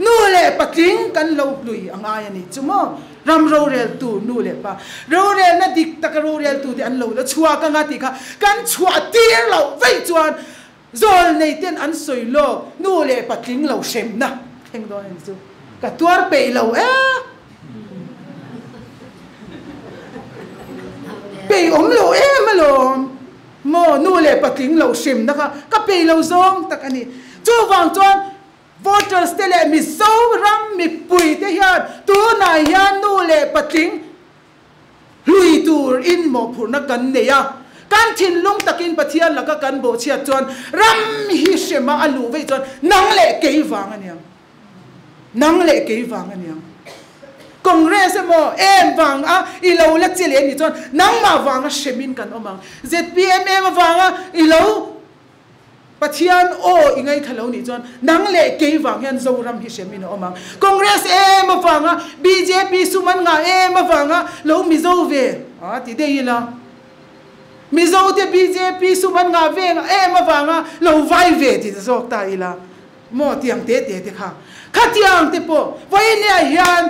Nu leh patling kan lo hlui a ngai a ni chu maw? Ram rorel tu nu leh pa rorelna dik taka rorel tu te an lo la chhuak anga tih kha kan chhuah tir loh veih chuan Zawl nei ten an sawi lawk, nu leh patling lo hremna thleng dawn a ni chu. Ka tuar peih lo e. Peih awm lo em alawm. Maw nu leh patling lo hremna kha ka peih lo zawng tak a ni. Chuvang chuan voters te leh Mizoram mipui te hian tunah hian nu leh patling Hlui tur in mawhphurhna kan nei a, kan thinlung takin Pathian laka kan bawhchhiat chuan ram hi hrema a luh veih chuan nang leh kei vang a niang. Nang leh kei vang a niang. Congress emaw em vang a i lo la che leh a nih chuan nangmah vanga hremin kan awm ang. Zpm em avanga i lo Pathian aw i ngaithla lo nih chuan nang leh kei vang hian Zoram hi hrem in a awm ang. Congress em avanga bjp sum an ngah em avanga lo Mizo ve a ti daih ila. Mizo te bjp sum an ngah ve em avanga lo vai ve ti ta zawk ta ila. Maw tiang te te te kha. Khatiang te pawh vawinia hian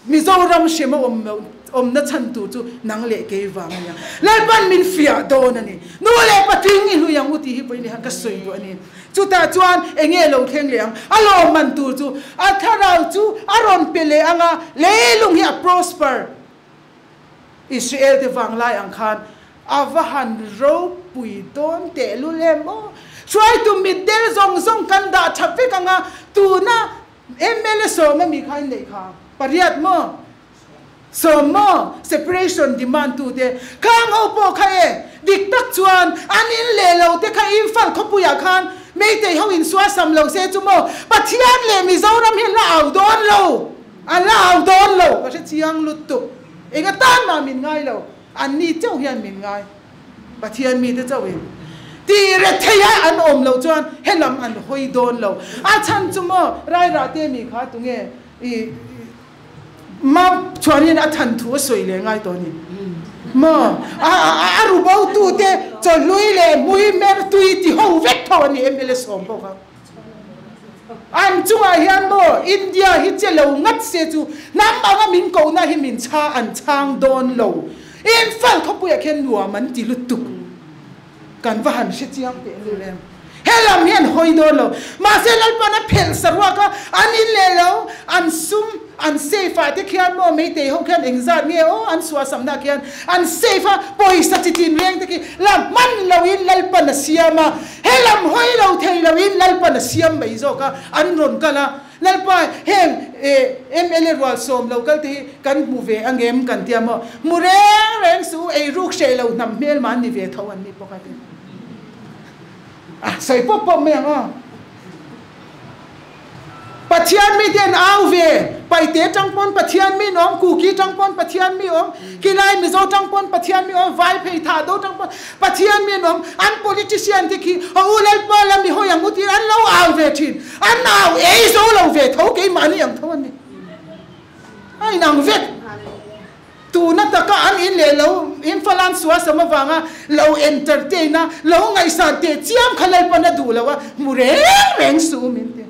Mizoram hrem a awm loh awmna chhan tur chu nang leh kei vang a nia. Lalpan min fiah dawn a ni. Nu leh patling i hlui ang u tih hi pawhin i han ka sawi duh a ni. Chutah chuan eng nge lo thleng leh ang? A lawmman tur chu a thlarau chu a rawn pe leh ang a, leilung hi a prosper. Israel te vanglai ang khan a va han ropui dawn tehlul em aw. Hruaitu mitdel zawng zawng kan dah tha vek ang a, tuna Mla sawma mi kha in neih kha pariat maw? Sawm maw? Separation demand tu te khang ho pawh kha e dik tak chuan an in leh lo te kha Imphal khawpuiah khan Meitei ho in sual sam lo se chu maw Pathian leh Mizoram hi la au dawn lo a la au dawn lo ka hre chiang lutuk eng atan mah min ngai lo an ni chauh hian min ngai. Pathian mite chauhin tih rethei a an awm loh chuan helam an hawi dawn lo. A chhan chu maw Rairah te mi kha tunge i ma chuanin a than thu a sawi leh ngai tawh a ni maw? A ru bo tu te chawhlui leh hmui mer tui ti ho vek tho a ni mla sawm bawk a. An chungah hian maw India hi che lo ngat se chu hnam anga min kohna hi min chha an chhang dawn lo. Imphal khawpuiah khian nuam an ti lutuk. Kan va han hre chiang teh lul em. Helam hi an hawi dawn lo. Mahse Lalpan a phelh saruak a, an in leh lo, an sum, an safe ah te khian maw Meitei ho khian engzat nge aw an suahsamna ah khian an safe a, pawisa chi tin reng te khi la hman lo in Lalpan a siam a, helam hawi lo thei lo in Lalpan a siam mai zawk a, an rawn kal a, Lalpa heng mla rual sawm lo kal te hi kan hmu ve angem kan tia maw, hmu reng reng suh u, eiruk hreh lo hnam hmel mah an ni ve tho an ni bawk a ti. A sawi pawp pawp mai ang aw. Pathian mi te an au ve, Paite tang pawn Pathian mi an awm, Kuki tang pawn Pathian mi awm, Khilai Mizo tang pawn Pathian mi awm, Vai phei tha do tang pawn Pathian mi an awm, an politician te khi a u Lalpa la mi hawi ang u tiin an lo au ve thin, an au ei zo lo ve tho keimahni ang tho an ni. A inang vek. Tuna taka an in leh lo Imphal-an suasam avanga lo entertain a, lo ngaihsan teh chiam kha Lalpan a duh lo a, hmu reng reng suh u min ti.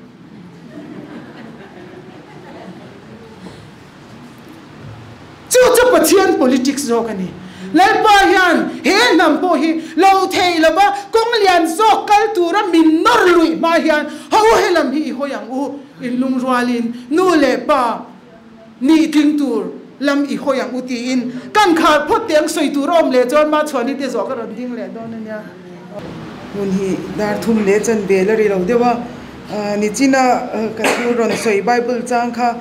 Pathian politics zawk a ni. Lalpa hian he hnam pawh hi lo thei lova kawng lian zawk kal tura min nawr luih hma hian ho he lam hi i hawi ang u, inlungrualin nu leh pa nih tling tur lam i hawi ang u tiin kan khar phawt teh ang sawi tur a awm leh chuan Machhuani te zawh ka rawn ding leh dawn a nia. Hun hi dar thum leh chanve la ri lo deuh a, nichina ka thu rawn sawi Bible chang kha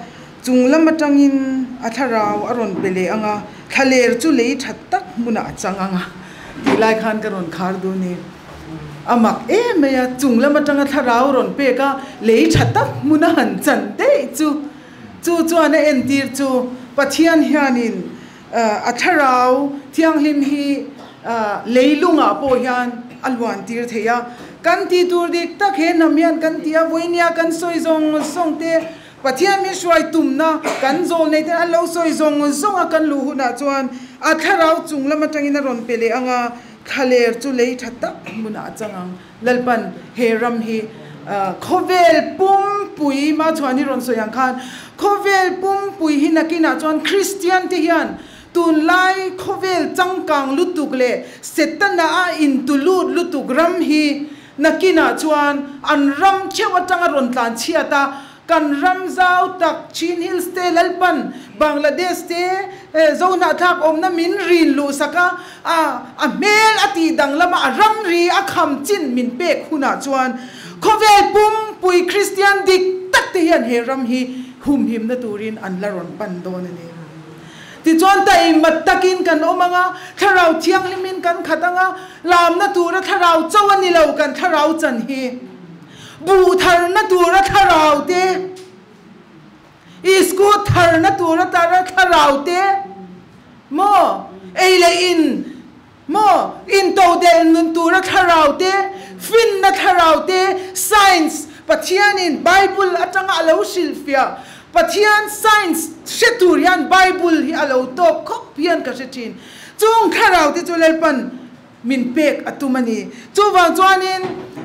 Chung lam atangin a thlarau a rawn pe leh ang a, thlaler chu lei that tak hmunah a chang ang a tih lai khan ka rawn khar dun ni. A mak em mai a, chung lam atanga thlarau rawn pek a, lei tha tak hmuna han chan daih chu, chu chuan a entir chu Pathian hianin a thlarau thianghlim hi leilungah pawh hian a luan tir thei a. Kan tih tur dik tak he hnam hian kan ti a, vawinia kan sawi zawng zawng te, Pathian min hruai tumna kan zawl nei ten an lo sawi zawng zawng a kan luh hunah chuan a thlarau chung lam atangin a rawn pe leh ang a, thlaler chu lei tha tak hmunah a chang ang. Lalpan he ram hi khawvel pumpui Machhuan hi rawn sawi ang khan khawvel pumpui hi nakinah chuan Kristian te hian tunlai khawvel changkang lutuk leh Setana a intulut lutuk ram hi Nakinah chuan an ram theuh atanga rawn tlan chhiat a, kan ram zau tak Chin Hills te, Lalpan, Bangladesh te, Zohnahthlak awmna min rin luh sak a, a a hmel a tih danglam a, a ramri a kham chin min pek hunah chuan khawvel pumpui Kristian dik tak te hian he ram hi humhimna turin an la rawn pan dawn a ni. Tichuan taima takin kan awm ang a, Thlarau Thianghlimin kan khat ang a, lamna tura thlarau cho a ni lo kan thlarau chan hi. Buh tharna tura thlarau te, iskut tharna tura tara thlarau te, maw ei leh in, maw intodelh nun tura thlarau te, finna thlarau te, science, Pathianin Bible atanga a lo hrilhfiah, Pathian science hre tur hian Bible hi a lo tawk khawp hian ka hre thin. Chung thlarau te chu Lalpan min pek a tum a ni. Chuvang chuanin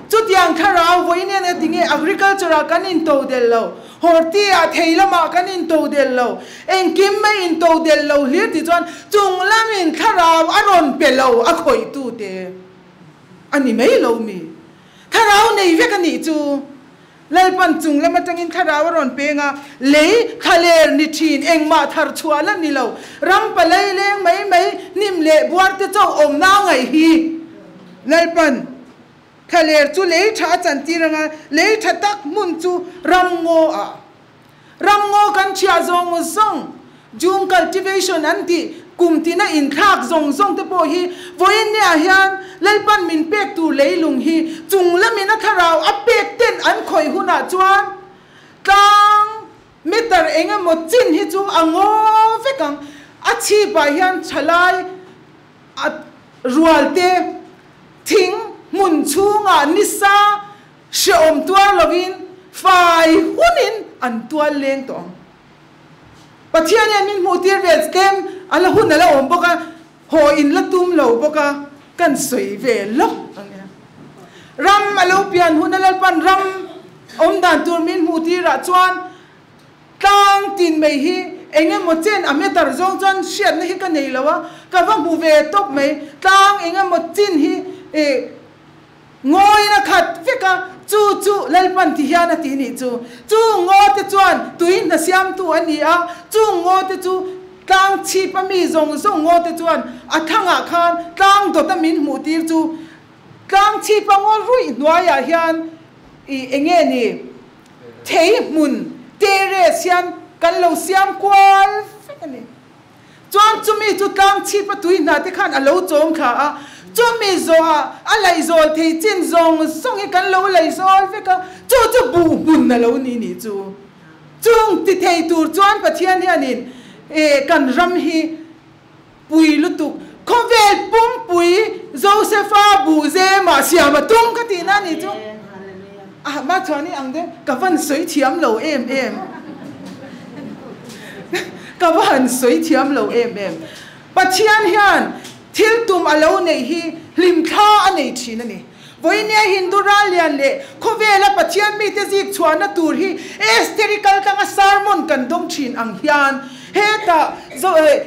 chutiang thlarau vawiin hian eng tinge agriculture ah kan into del lo, horti ah thei lamah kan into del lo, engkim mai into del lo hlir tih chuan chung lamin thlarau a rawn pe lo a khawihtu te a ni mai lo mi. Thlarau nei vek a nih chu. Lalpan chung lam atangin thlarau a rawn peng a, lei thlaler ni thin engmah thar chhuah la ni lo, ram palei leng mai mai hnim leh buar te chauh awmna a ngaih hi. Lalpan thlaler chu lei tha a chantir anga, lei tha tak hmun chu ram ngaw ah. Ram ngaw kan chhiah zawng zawng, Jhum cultivation an tih kum tina inthlak zawng zawng te pawh hi vawiin niah hian Lalpan min pek tur leilung hi chung lamin a thlarau a pek ten an khawih hunah chuan tlang meter eng emaw chin hi chu a ngaw vek ang. A chhipah hian thalai a rual te thing hmun chhungah nisa Hrehawm tuar lovin fai hunin an tual leng tawh ang. Pathian hian min hmuh tir ve tlem a la hun a la awm bawk a, haw in la tum lo bawk a, kan sawi ve lawk ang e. Ram a lo pian hun a Lalpan ram awm dan tur min hmuh tirah chuan tlang tin mai hi eng emaw chen a meter zawng chuan hriatna hi ka nei lo a, ka va hmu ve tawp mai. Tlang eng emaw chin hi ih Ngawiin a khat vek a, chu chu Lalpan ti hian a ti nih chu. Chu ngaw te chuan tui hna siamtu a ni a, chung ngaw te chu tlang chhip a mi zawng zawng ngaw te chuan a thangah khan tlang dawt a min hmuh tir chu tlang chhip a ngaw ruih hnuaiah hian ih enge ni thei hmun terrace hian kan lo siam kual vek a ni. Chuan chumi chu tlang chhip a tui hna te khan a lo chawm thla a, chumi zawhah a laihzawl thei chin zawng zawng hi kan lo laihzawl vek a, chu chu buh hmun a lo ni nih chu. Chung ti thei tur chuan Pathian hianin kan ram hi pui lutuk khawvel pumpui Josepha buh zemah siam a tum ka tihna a nih chu. Ah Machhuani ang deuh ka van sawi thiam lo em em. Ka va han sawi thiam lo em em. Pathian hian thil tum a lo neih hi hlimthla a nei thin a ni. Vawinia Hindu ral lian leh khawvela Pathian mite zik chhuahna tur hi Estheri kal tanga sermon kan dawng thin ang hian Hetah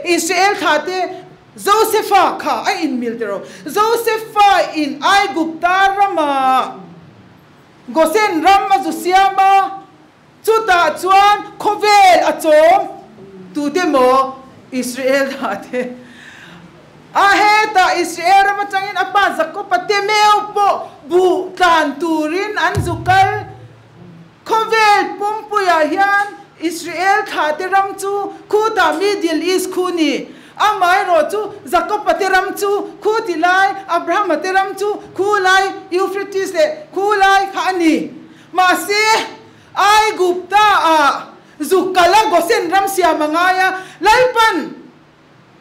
Israel thlahte Josefa kha a inmil tiraw? Josefa in Aigupta ramah Gosen ram a zu siam a, chutah chuan khawvel a chawm tute maw Israel thlahte a hetah Israel ram atangin a pa Jakob-a te meu pawh buh tlan turin an zu kal. Khawvel pumpuiah hian Israel thlahte ram chu khutah Middle East khu ni. Amaherawh chu Jakob-a te ram chu khu ti lai, Abraham-a te ram chu khu lai, Euphrates leh khu lai kha a ni. Mahse, Aigupta-ah zuk kala Gosen ram siam a ngai a, Lalpan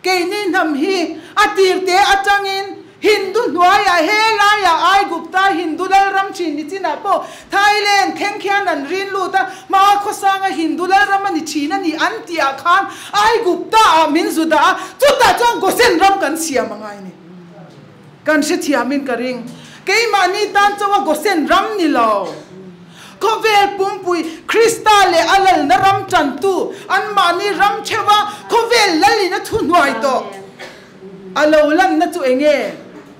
Keini hnam hi a tirte atangin Hindu hnuaiah he laiah Aigupta Hindu lalram thin ni chinah pawh Thailand thleng khian an rin lut a, hma khawsanga Hindu lalram a ni thin a ni an tihah khan Aigupta ah min zu dah a, chutah chuan Gosen ram kan siam a ngai ni. Kan hrethiamin ka ring. Keimahni tan chawa Gosen ram ni lo. Khawvel pumpui Krista leh a lalna ram tantu anmahni ram theuha khawvel lalin a thuhnuai tawh. A lo lanna chu enge?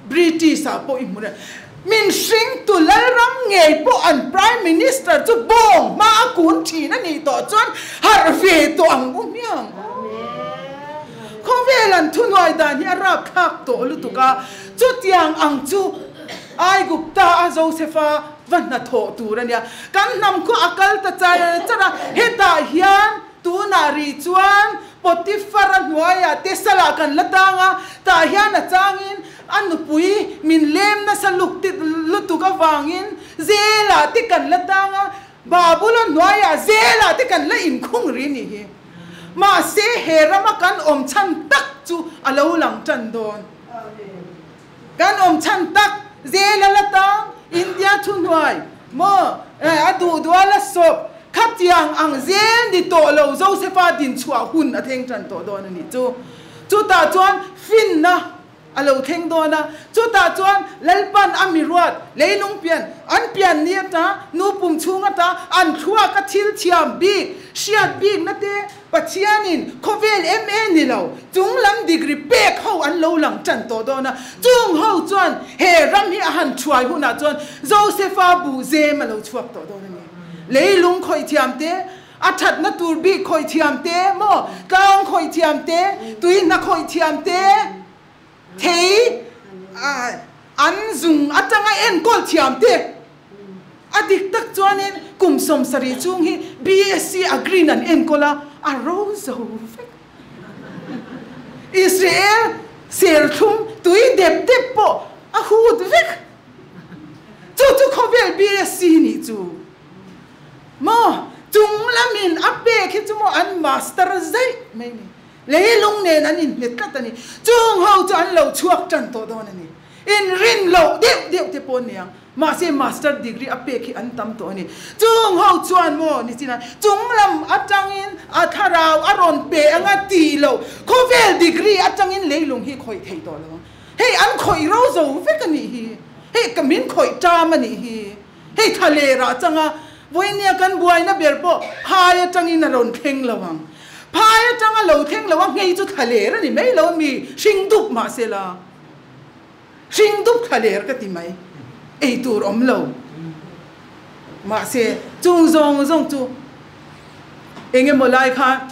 British ah pawh i hmu reng. Min hringtu lalram ngei pawh an Prime Minister chu bawng hma a kun thin a nih tawh chuan harh ve tawh ang u hmiang. Khawvel an thuhnuai dan hi a rapthlak tawh lutuk a, chutiang ang chu Aigupta a Josefa va hnathawh tur a nia. Kan hnam khaw a kal ta char char a, hetah hian tunah ri chuan Potifar-a hnuaiah te salah kan la tang a, tah hian a changin a nupui min lem nasa lutuk avangin zelah te kan la tang a, Babulon hnuaiah zelah te kan la inkhung ri nih hi. Mahse he rama kan awm chhan tak chu a lo lang tan dawn. Kan awm chhan tak zel a la tang, India thuhnuai maw a duh duh a la sawp khatiang ang zel ni tawh lo Josefa dinchhuah hun a thleng tan tawh dawn a nih chu. Chutah chuan finna a lo thleng dawn a, chutah chuan Lalpan a mi ruat leilung pian an pian ni ata nu pum chhung ata an thluak a thil thiam bik hriat bikna te Pathianin khawvel MA ni lo chung lam degree pek ho an lo lang tan tawh dawn a, chung ho chuan he ram hi a han thuai hunah chuan Josefa buh zem a lo chhuak tawh dawn a ni. Leilung khawih thiam te, a thatna tur bik khawih thiam te maw, tlang khawih thiam te, tui hna khawih thiam te, thei an zung atanga enkawl thiam te, A dik tak chuanin kum 70 chung hi BSc Agri in an enkawl a, a ro zo vek. Israel serthlum tui dep dep pawh a hut vek. Chu chu khawvel BSc nih chu maw chung lamin a pek hi chu maw an master zaih mai ni. Leilung nen an inhmet tlat a ni. Chung ho chu an lo chhuak tan tawh dawn a ni. Inrin loh deuh deuh te pawh aniang. Mahse master degree a pek hi an tam tawh a ni. Chung ho chuan maw ni chin a, chung lam atangin a thlarau a rawn pe anga ti loh, khawvel degree atangin leilung hi khawih thei tawh lo ang. Hei an khawih ro zo vek a nih hi. Hei ka min khawih ṭam a nih hi. Hei thla ler ah changa vawinia kan buaina ber pawh phai atangin a rawn thleng lo ang. Phai atanga lo thleng lo a nghei chu thla ler a ni mai lo mi hring dup mahsela. Hring dup thla ler ka ti mai, ei tur awm lo. Mahse, chung zawng zawng chu eng emaw lai kha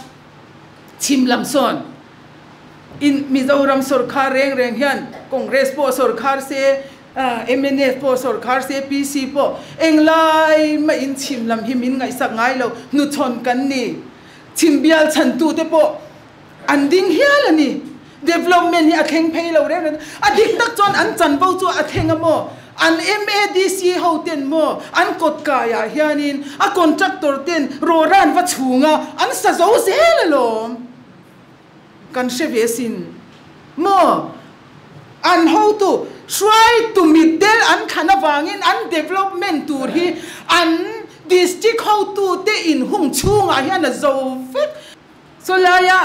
chhim lam sawn in Mizoram sawrkhar reng reng hian Congress pawh sawrkhar se, mnf pawh sawrkhar se, PC pawh englai mahin chhim lam hi min ngaihsak ngai lo, hnuchhawn kan ni. Chhim bial chhantute pawh An ding hial a ni. Development hi a thleng phei lo reng reng. A dik tak chuan an chanvo chu a thleng a maw? An MADC ho ten maw an kawt kaiah hianin a contractor ten rawran va chhunga an sa zo zel alawm. Kan hre ve sin maw? An hotu hruaitu mitdel an thlan avangin an development tur hi an district hotu te inhung chhungah hian a zo vek. Chawlaia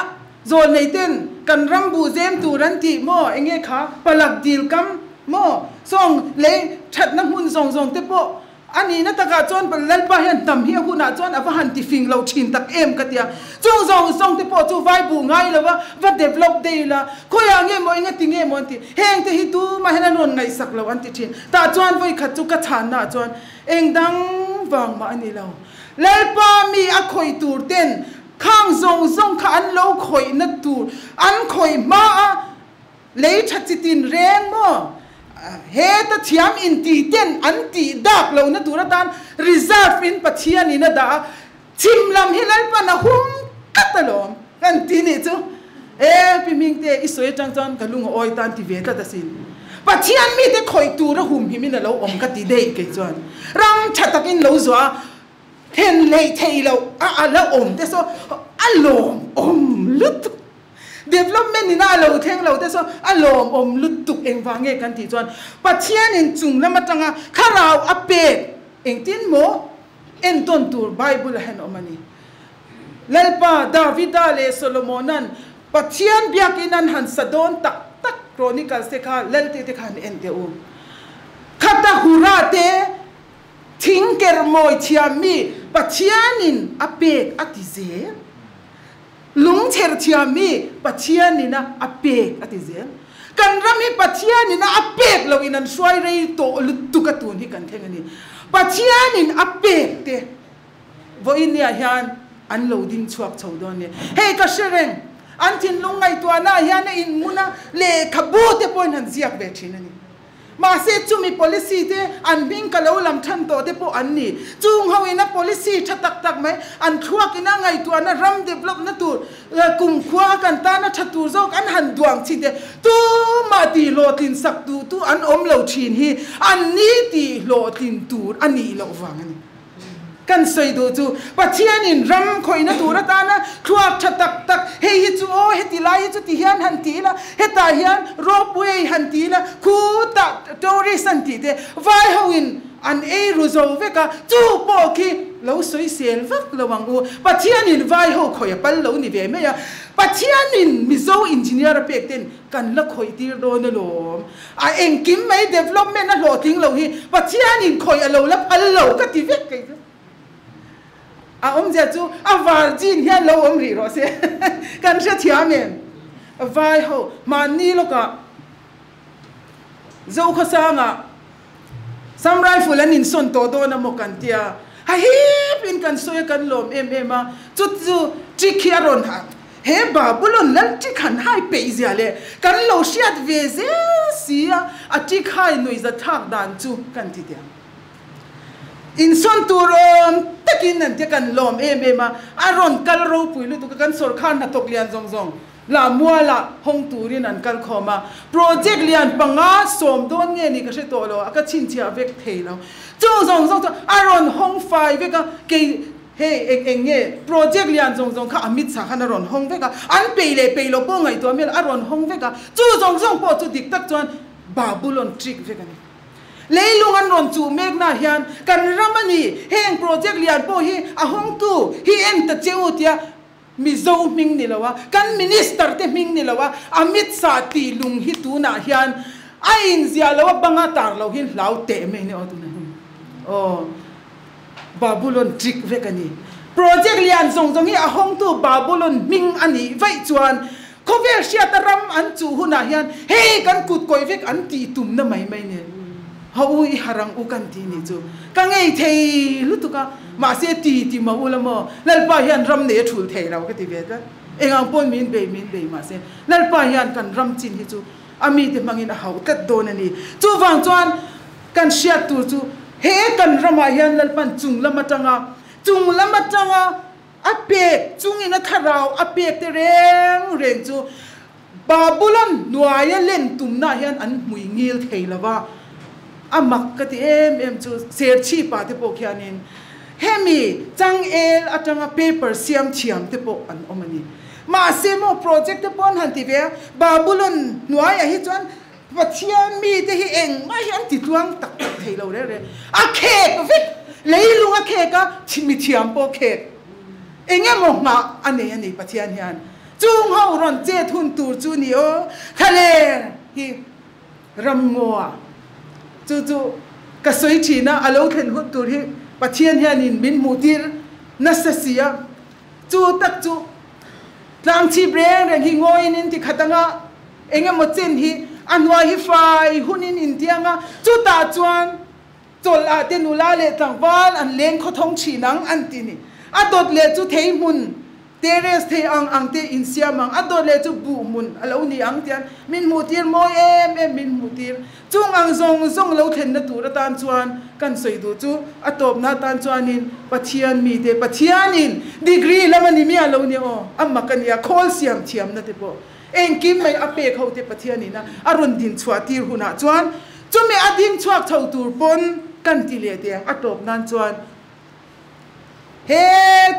zawlnei ten kan ram buh zem tur an tih maw enge kha palak dil kam maw sawng lei thatna hmun zawng zawng te pawh A nihna takah chuan Lalpa hian hnam hi a hunah chuan a va han ti fing lo thin tak em ka ti a. Chung zawng zawng te pawh chu vai buh ngai lo va, va develop dei la, khawiah nge maw enga ti nge maw an ti. Heng te hi tumah hian an rawn ngaihsak lo an ti thin. Tah chuan vawi khat chu ka chhanna ah chuan eng dang vang mah a ni lo. Lalpa mi a khawih tur ten khang zawng zawng kha an lo khawihna tur an khawih hma a, Lei tha chi tin reng maw? Heta thiam inti ten an tih dak lohna tur atan reserve in Pathian in a dah a, chhim lam hi Lalpan a hum tlat alawm kan ti nih chu. E Pi Hmingte i sawi atang chuan ka lung a awi tan ti ve tlat asin. Pathian mite khawih tur a humhim in a lo awm ka ti daih kei chuan ram tha takin lo zuah a, then lei thei loh a a la awm te saw a lawmawm lutuk. Development ina a lo thleng lo te saw a lawmawm lutuk engvang nge kan tih chuan Pathianin chung lam atanga thlarau a pek engtin maw entawn tur Bible a hian awm a ni. Lalpa Davida leh Solomona'n Pathian biakin an han sa dawn tak tak Chronicles te kha Lalte te kha han en teh u. Khata hura te thing ker mawi thiammi Pathianin a pek a ti zel. Lungchher thiam hi Pathian in a a pek a ti zel. Kan ram hi Pathian in a a pek lo in an hruai rei tawh lutuk a tun hi kan thleng a ni. Pathian in a pek te vawiin nia hian an lo ding chhuak chho dawn a ni. Hei ka hre reng, an thinlung ngaihtuahna ah hian a inhmun a, lehkhabu te pawhin han ziak ve thin a ni. Mahse chumi policy te an hming ka lo lam than tawh te pawh an ni. Chung ho ina policy tha tak tak mai an thluak ina ngaihtuahna ram develop na tur kumkhua a kan tana tha tur zawk an han duang chin te tumah tih hlawhtlin sak duh tu an awm lo thin hi an ni tih hlawhtlin tur a nih loh vang a ni. Kan sawi duh chu Pathianin ram khawihna tur atana thluak tha tak tak, hei hi chu aw heti lai hi chu ti hian han ti ila, hetah hian ropeway han ti ila, khutah tourist an tih te vai hoin an ei ru zo vek a, chu pawh khi lo sawi sel vak lo ang u. Pathianin vai ho khawih a pal lo ni ve mai a, Pathianin Mizo engineer a pek ten kan la khawih tir dawn alawm. A engkim mai development a hlawhtling lo hi Pathianin khawih a lo la phal lo ka ti vek kei chu. A awmzia chu a virgin hian lo awm rih rawh se kan hrethiam em? Vai ho mahni lawkah Zokhawsangah Sam rifle an insawn tawh dawn a maw kan tia, ha hip in kan sawi a kan lawm em em a, chu chu trick hi a rawn ha he Babulon lal trick han hai peih zia leh kan lo hriat ve zel si a, a trick hai nuih za thlak dan chu kan ti tiang. Insawn tur awm takin an tia kan lawm em em a, a rawn kal ropui lutuk a kan sawrkhar hnathawk lian zawng zawng Lah mualah hawng turin an kal khawm a, project lian panga sawm dawn nge ni ka hre tawh lo, a ka chhinchhiah vek thei lo. Chung zawng zawng chu a rawn hawng fai vek a, kei hei eng eng nge project lian zawng zawng kha a mit chah khan a rawn hawng vek a, an pei leh pei lo pawh ngaihtuah hmel a rawn hawng vek a, chu zawng zawng pawh chu dik tak chuan Babulon trick vek a ni. Leilung an rawn chuh mekna hian kan ram a ni, heng project lian pawh hi a hawngtu hi en ta che u tia Mizo hming ni lo a, kan Minister te hming ni lo a, Amit Shah tih lung hi tunah hian a inziah lo a, banga tar lo hi hlau teh mai ni aw tunah hian aw Babulon trick vek a ni. Project lian zawng zawng hi a hawngtu Babulon hming a nih vaih chuan khawvel hriata ram an chuh hunah hian hei kan kut kawih vek an tih tumna mai mai nen Ho u i harang u kan tih nih chu ka ngei thei lutuk a, mahse ti ti mah ula maw Lalpa hian ram nei a thul thei lo ka ti ve tlat. Engang pawn min bei min bei mahse Lalpa hian kan ram chin hi chu a mite hmangin a hauh tlat dawn a ni. Chuvang chuan kan hriat tur chu he kan ramah hian Lalpan chung lam atanga chung lam atanga a pek chungin a thlarau a pek te reng reng chu Babulon hnuaia len tumna hian an hmui ngil thei lo va, a mak ka ti em em chu Serchhipa te pawh khianin hemi changel atanga paper siam thiam te pawh an awm a ni. Mahse maw project te pawh an han ti ve a, Babulon hnuaiah hi chuan Pathian mite hi engmah hi an ti tluang tak tak thei lo reng reng. A khek vek, leilung a khek a, mi thiam pawh khek. Eng emaw nghah a nei a ni Pathian hian. Chung ho rawn chet hun tur chu ni aw, thlaler hi ramngaw ah chu chu Ka sawi thin a, a lo thlen hun tur hi Pathian hianin min hmuh tir nasa si a, chu tak chu tlang chhip reng reng hi ngawiin in ti khat anga eng emaw chen hi a hnuai hi fai hunin in ti anga chutah chuan chawlh ah te nula leh tlangval an leng khawthawng thin ang an ti ni. A dawt leh chu thei hmun Terrace thei ang ang te insiam ang, a dawt leh chu buh hmun a lo ni ang tian min hmuh tir mawi em em min hmuh tir. Chung ang zawng zawng lo thlenna tur atan chuan kan sawi duh chu a tawpna atan chuanin Pathian mite Pathianin degree lam a ni miah lo nia aw, a mak a nia, khawl siam thiamna te pawh engkim mai a pek ho te Pathianin a a rawn din chhuah tir hunah chuan chumi a ding chhuak chho tur pawn kan ti leh teh ang a tawp nan chuan He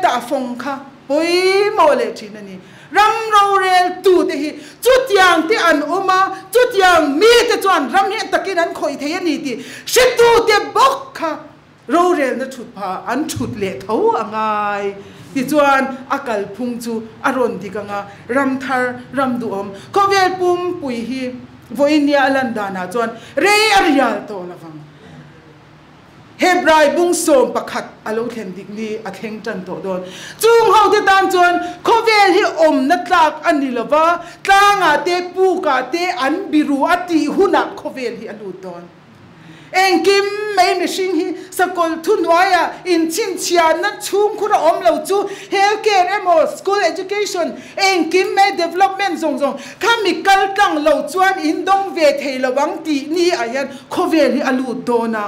tahfawng kha pawimawh leh thin a ni. Ram rorel tute hi chutiang te an awm a, chutiang mite chuan ram hi takin an khawih thei a ni tih hretute bawk kha rorelna thut pha an thut leh tho a ngai. Tichuan a kalphung chu a rawn dik ang a, ram thar, ram duhawm, khawvel pumpui hi vawiin nia a lan danah chuan rei a rial tawh lovang. Hebrai bung 11 a lo thlen dik ni a thleng tan tawh dawn. Chung hote tan chuan khawvel hi awmna tlak a ni lova, tlangah te, pukah te an biru a tih hunah khawvel hi a lut dawn. Engkim mai mihring hi sakawlh thuhnuaiah inchhinchhiahna chhungkhur a awm lo chu health care emaw school education engkim mai development zawng zawng kha mi kal tlang lo chuan in dawng ve thei lo ang tih ni ah hian Khawvel hi a lut dawn a,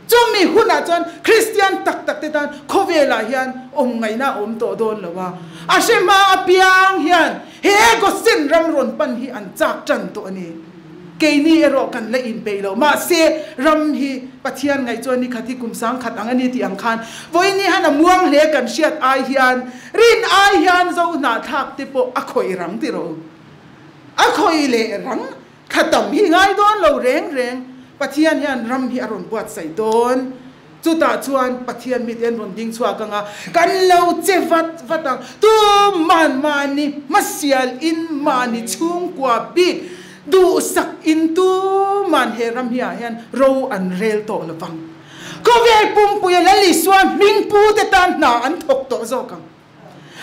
chumi hunah chuan Kristian tak tak te tan khawvelah hian awm ngaihna a awm tawh dawn lo a, a hre hma apiang hian he Gosen ram rawn pan hi an chak tan tawh a ni. Keini erawh kan la inpeih lo, mahse ram hi Pathian ngaih chuan ni khat hi kum sangkhat ang a ni tih ang khan vawiin ni han a muang hle kan hriat ai hian rin ai hian zo hnahthlak te pawh a khawih rang tiraw? A khawih leh rang. Thla tam hi ngai dawn lo reng reng, Pathian hian ram hi a rawn buatsaih dawn. Chutah chuan Pathian mite an rawn ding chhuak ang a, kan lo che vat vat ang. Tu man mahni hmasial in mahni chhungkua bik duhsak in tu man he ram hi ah hian ro an rel tawh lo vang. Khawvel pumpuia Lal Isua hming pu te tan hna an thawk tawh zawk ang.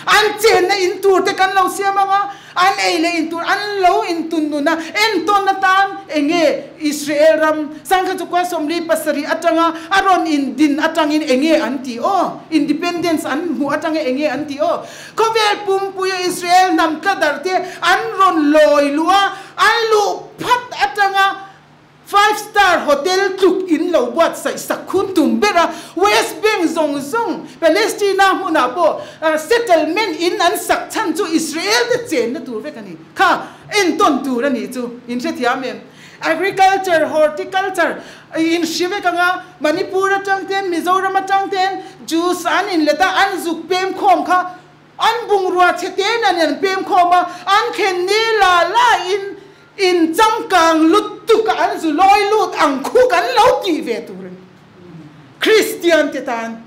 An chenna in tur te kan lo siam ang a, an ei leh in tur an lo intun nun a, entawn atan eng nge Israel ram sangkhat chukua 47 atanga a rawn indin atangin eng nge an tih aw? Independence an hmuh atanga eng nge an tih aw? Khawvel pumpuia Israel hnam tladar te an rawn lawi luh a, an luh phat atanga Five star hotel tluk in lo buatsaih sak khun tum ber a, West Bank zawng zawng Palestina hmunah pawh settlement in an sak chhan chu Israel te chenna tur vek a ni. Kha entawn tur a nih chu in hrethiam em? Agriculture, horticulture in hre vek ang a, Manipur atang ten, Mizoram atang ten Jews an inlet a, an zuk pem khawm kha an bungrua chhe te nen an pem khawm a, an thlen ni la la in In changkang lutuk a an zu lawi lut ang khu kan lo tih ve tur a ni. Kristian te tan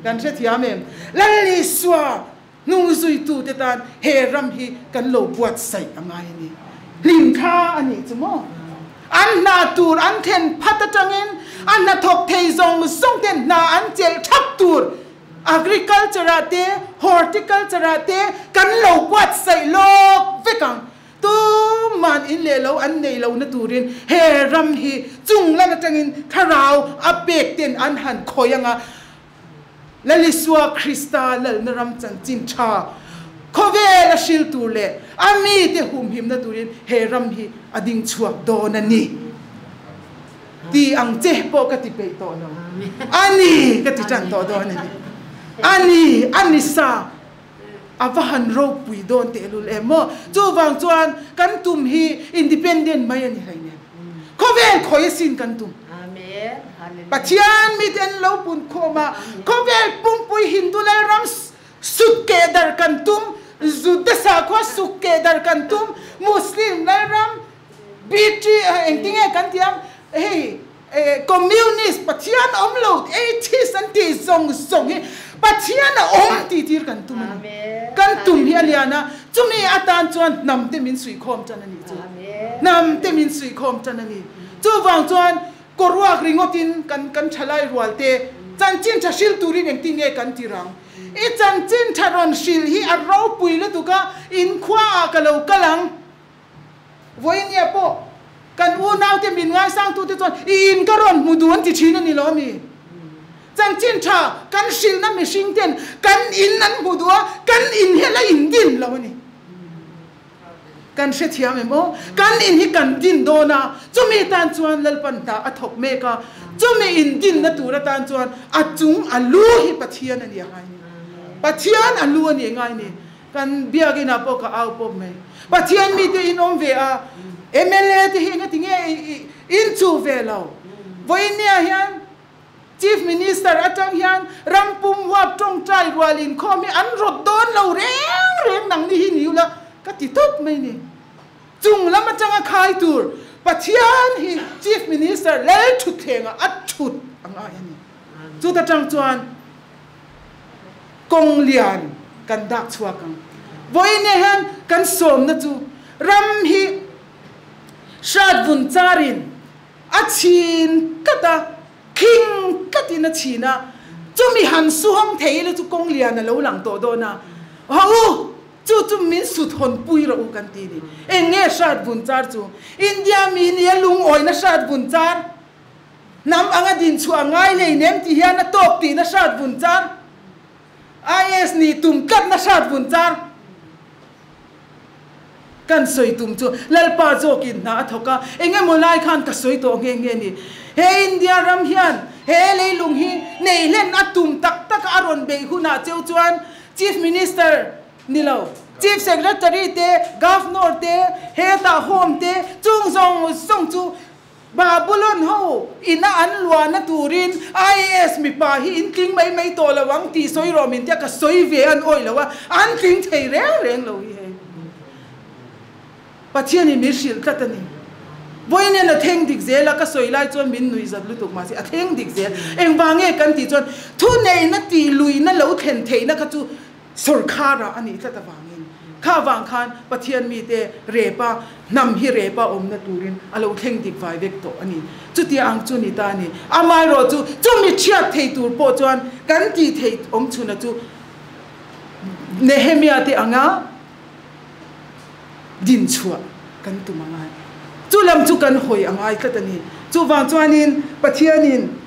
kan hrethiam em? Lal Isua hnung zuitu te tan he ram hi kan lo buatsaih a ngai a ni. Hlim thla a nih chu maw? An hna tur an thlen phat atangin a hnathawk thei zawng zawng ten hna an chelh thap tur agriculture ah te horticulture ah te kan lo buatsaih lawk vek ang. Tuman in leh lo an nei lohna turin he ram hi chung lam atangin thlarau a pek ten an han khawi ang a, Lalisua Krista lalna ram chanchin tha khawvel a hril tur leh a mite humhimna turin he ram hi a ding chhuak dawn a ni ti ang che pawh ka ti peih tawh lo a ni ka ti tan tawh dawn a ni a ni a ni sa. A va han ropui dawn tehlul em maw? Chuvang chuan kan tum hi independent mai a ni hleinem. Khawvel khawi asin kan tum. Pathian mite an lo pun khawm a, khawvel pumpui Hindu Lalram sut keh dar kan tum, Juda sakhua suk keh dar kan tum, Muslim Lalram BT engtinge kan tih ang hei Communist Pathian awm lo atheist an tih zawng zawng hi Pathian a awm tih tir kan tum a ni. Kan tum hi a lian a, chumi atan chuan hnam te min suihkhawm tan a nih chu. Hnam te min suihkhawm tan a ni. Chuvang chuan. Kawruak ringawtin kan kan thalai rual te chanchin tha hril turin engtin nge kan tir ang? I chanchin tha rawn hril hi a ropui lutuk a, inkhua ah ka lo kal ang. Vawinia pawh kan unaute min ngaisangtute chuan i in ka rawn hmu duh an ti thin a ni lo mi? Chanchin tha kan hrilhna mihring ten kan in an hmu duh a, kan in hi a la indin lo a ni. Kan hrethiam em aw? Kan in hi kan din dawn a, chumi tan chuan Lalpan hna a thawk mek a, chumi in dinna tur atan chuan a chung a lu hi Pathian a ni a ngai ni. Pathian a lu a ni a ngai ni. Kan biakin ah pawh ka au pawp mai. Pathian mite in awm ve a, mla te hi engati nge in chuh ve lo? Vawiinniah hian Chief Minister atang hian ram pum huap tawngtai rual inkhawm hi an rawt dawn lo reng reng nang ni hi ni ula ka ti tawp mai ni. Chung lam atanga khai tur Pathian hi Chief Minister lal thutthlengah a thut a ngai a ni. Chuta tang chuan kawng lian kan dak chhuak ang. Vawiin hian kan sawmna chu ram hi hrat vun charin A chhin tlat a, khing tlatin a chhin a, chumi han su hawng thei ila chu kawng lian a lo lang tawh dawn a, Haw u, chu chu min su thawn pui rawh u kan ti ni. Eng nge hrat vun char chu? India mi nia lungawina hrat vun char? Hnam anga din chhuah ngai lei nem ti hian a tawk tihna hrat vun char? IAS nih tum tlatna hrat vun char? Kan sawi tum chu Lalpa zawkin hna a thawk a, eng emaw lai khan ka sawi tawh nghe nghe ni. He India ram hian he leilung hi nei hlen a tum tak tak a a rawn beih hunah cheu chuan Chief Minister ni lo, Chief Secretary te, Governor te, hetah Home te chung zawng zawng chu Babulon ho ina an luahna turin IAS mipa hi in tling mai mai tawh lo ang tih sawi rawh min tia ka sawi ve an awih lo a, an tling thei reng reng lo hi hei. Pathianin min hrilh tlat a ni. Vawiin a thleng dik zel a, ka sawi lai chuan min nuih zat lutuk mahse a thleng dik zel. Engvang nge kan tih chuan thuneihna tih luihna lo thlen theihna kha chu Sawrkharah a nih tlat avangin kha vang khan Pathian mite repa hnam hi repa awmna turin a lo thleng dik vai vek tawh a ni. Chutia ang chu ni ta a ni. Amaherawh chu chumi chhiat thei tur pawh chuan kan tih theih awm chhuna chu Nehemia te anga din chhuah kan tum a ngai. Chu lam chu kan hawi a ngai tlat a ni. Chuvang chuanin Pathianin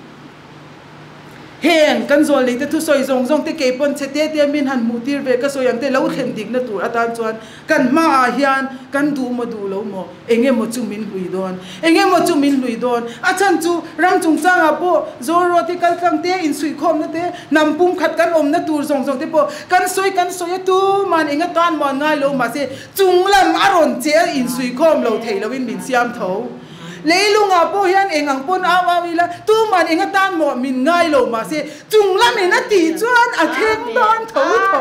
Heng kan zawl neite thusawi zawng zawng te kei pawn chhe te te min han hmuh tir ve ka sawi ang te lo thlen dikna tur atan chuan kan hmaah hian kan duh maw duh lo maw eng emaw chu min hlui dawn eng emaw chu min hlui dawn a chhan chu ram chungchangah pawh Zoro te kaltlang te insuihkhawmna te hnam pumkhat kan awmna tur zawng zawng te pawh kan sawi kan sawi a tuman eng atan maw an ngai lo mahse chunglam a rawn che a insuihkhawm lo theih loin min siam tho. Leilungah pawh hian eng ang pawn au au ila, tuman eng atan mawh min ngai lo mahse chung lamin a tih chuan a thleng dawn tho tho.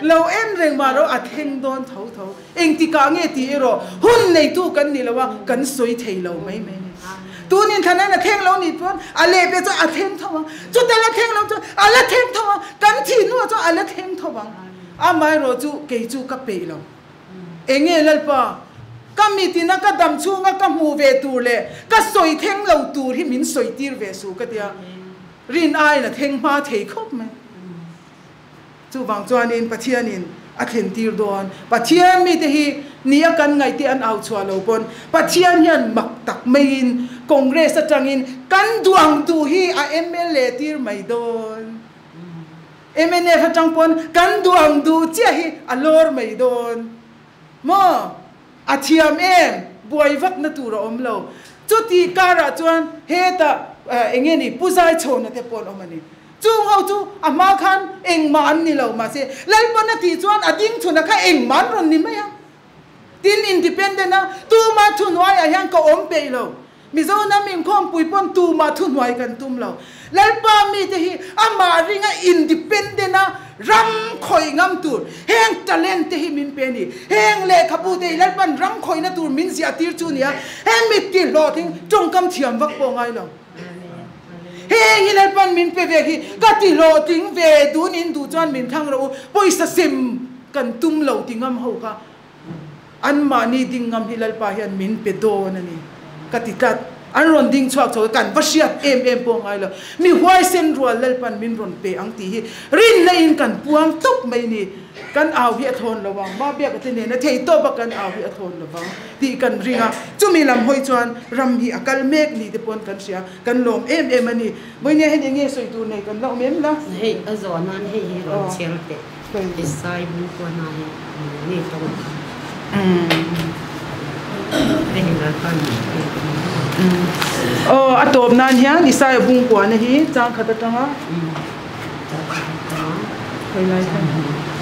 Lo en reng mah rawh a thleng dawn tho tho. Engtikah nge tih erawh hun neitu kan ni lo a, kan sawi thei lo mai mai ni. Tunin thlan a thleng lo nih chuan a lehpeh chuan a thleng tho ang, chuta la thleng lo chuan a la thleng tho ang, kan thih hnuah chuan a la thleng tho ang. Amaherawh chu kei chu ka peih lo. Enge Lalpa, ka mitina ka dam chhunga ka hmuh ve tur leh ka sawi thleng lo tur hi min sawi tir ve suh ka tia, rin aiin a thleng hma thei khawp mai. Chuvang chuanin Pathianin a thlen tir dawn. Pathian mite hi ni a kan ngaih te an au chhuah lo pawn Pathian hian mak tak maiin Congress atangin kan duh ang duh hi a mla tir mai dawn. Mnf atang pawn kan duh ang duh chiah hi a lawr mai dawn maw? A thiam em? Buai vakna tur a awm lo. Chuti karah chuan hetah eng nge ni Pu Zaichhawna te pawh an awm a ni. Chung ho chu a hma khan engmah an ni lo mahse Lalpan a tih chuan a ding chhunah kha engmah an rawn ni mai a. Tin independent a tuma thuhnuaiah hian ka awm peih lo. Mizo hnam inkhawmpui pawn tumah thuhnuai kan tum lo. Lalpa mite hi amah ringa independent a ram khawih ngam tur heng talent te hi min pe a ni. Heng lehkhabu te hi Lalpan ram khawihna tur min ziah tir chu nia. Heng mitti hlawhtling tawngkam thiam vak pawh ngai lo. Heng hi Lalpan min pe ve hi ka ti hlawhtling ve dun in duh chuan min thlang rawh u. Pawisa sem kan tum lo ti ngam ho kha. Anmahni ding ngam hi Lalpa hian min pe dawn a ni ka ti tlat. An rawn ding chhuak chho kan va hriat em em pawh ngai lo. Mi huaisen rual Lalpan min rawn pe ang tih hi rinna in kan puang tawp mai ni. Kan au hi a thawn lo ang, ma biak ate nena thei tawp a kan au hi a thawn lo vang tih kan ring a. Chumi lam hawi chuan ram hi a kal mek ni te pawn kan hria, kan lawm em em a ni. Vawinia hian eng nge sawi tur nei kan la awm em la? Hei a zawh nan hei hi rawn chhiar teh. Isai bungkuana hi nge tawng kha? Hei Lalpa min pek a ni. Aw a tawp nan hian Isaia bungkuana hi chang khat atanga Khawi lai kha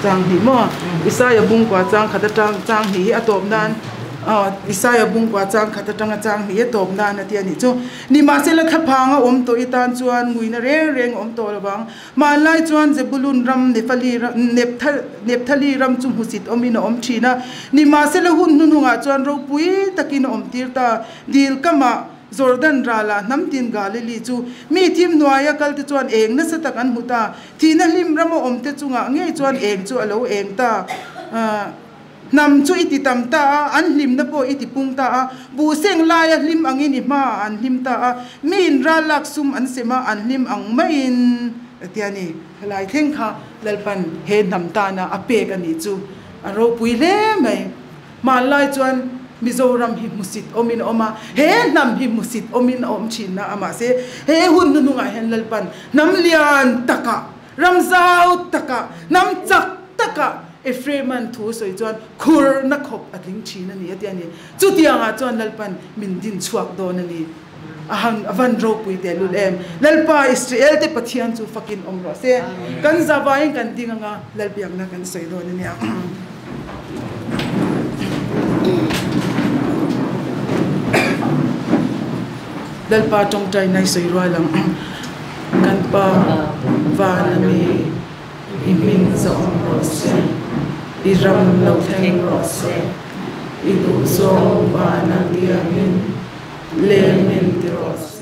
chang hnih maw? Isaia bungkua chang khat atang chang hnih hi a tawp nan aw Isaia bungkua chang khat atanga chang hnih hi a tawp nan a ti a nih chu. Nimahsela thlaphang a awm tawh i tan chuan nguina reng reng a awm tawh lo vang. Hmanlai chuan Zebulun ram, Nefali ram, Nepthali ram chu hmusit awmin a awm thin a. Nimahsela hun hnuhnungah chuan ropui takin a awm tir ta. Dil kamah Jordan ralah hnam tin Galili chu mi thim hnuaia kalte chuan eng nasa tak an hmu ta. Thihna hlim rama awmte chungah ngei chuan eng chu a lo eng ta. Hnam chu i ti tam ta a, an hlimna pawh i ti pung ta a. Buhseng laia hlim angin i hmaah an hlim ta a, miin ral lak sum an sem a, an hlim ang maiin a ti a ni. Helai thleng kha Lalpan he hnam tana a pek a nih chu a ropui hle mai. Hmanlai chuan Mizoram hi hmusit awmin a awm a, he hnam hi hmusit awmin a awm thin a, mahse he hun hnuhnungah hian Lalpan hnam lian takah, Ram zau takah, hnam chak takah Ephraim-a'n thu sawi chuan khurna khawp a tling thin a ni a ti a ni. Chutiangah chuan Lalpan min din chhuak dawn a ni. A han a van ropui teh lul em. Lalpa Israel-te Pathian chu fakin awm rawh se. Kan zavaiin kan ding anga Lalbiakna kan sawi dawn a nia. Lalpa tawngtaina i sawi rual ang. Kan Pa van a mi, i hming zawng rawh se, i ram lo thleng rawh se, i duhzawng van a tiangin leng min ti rawh se.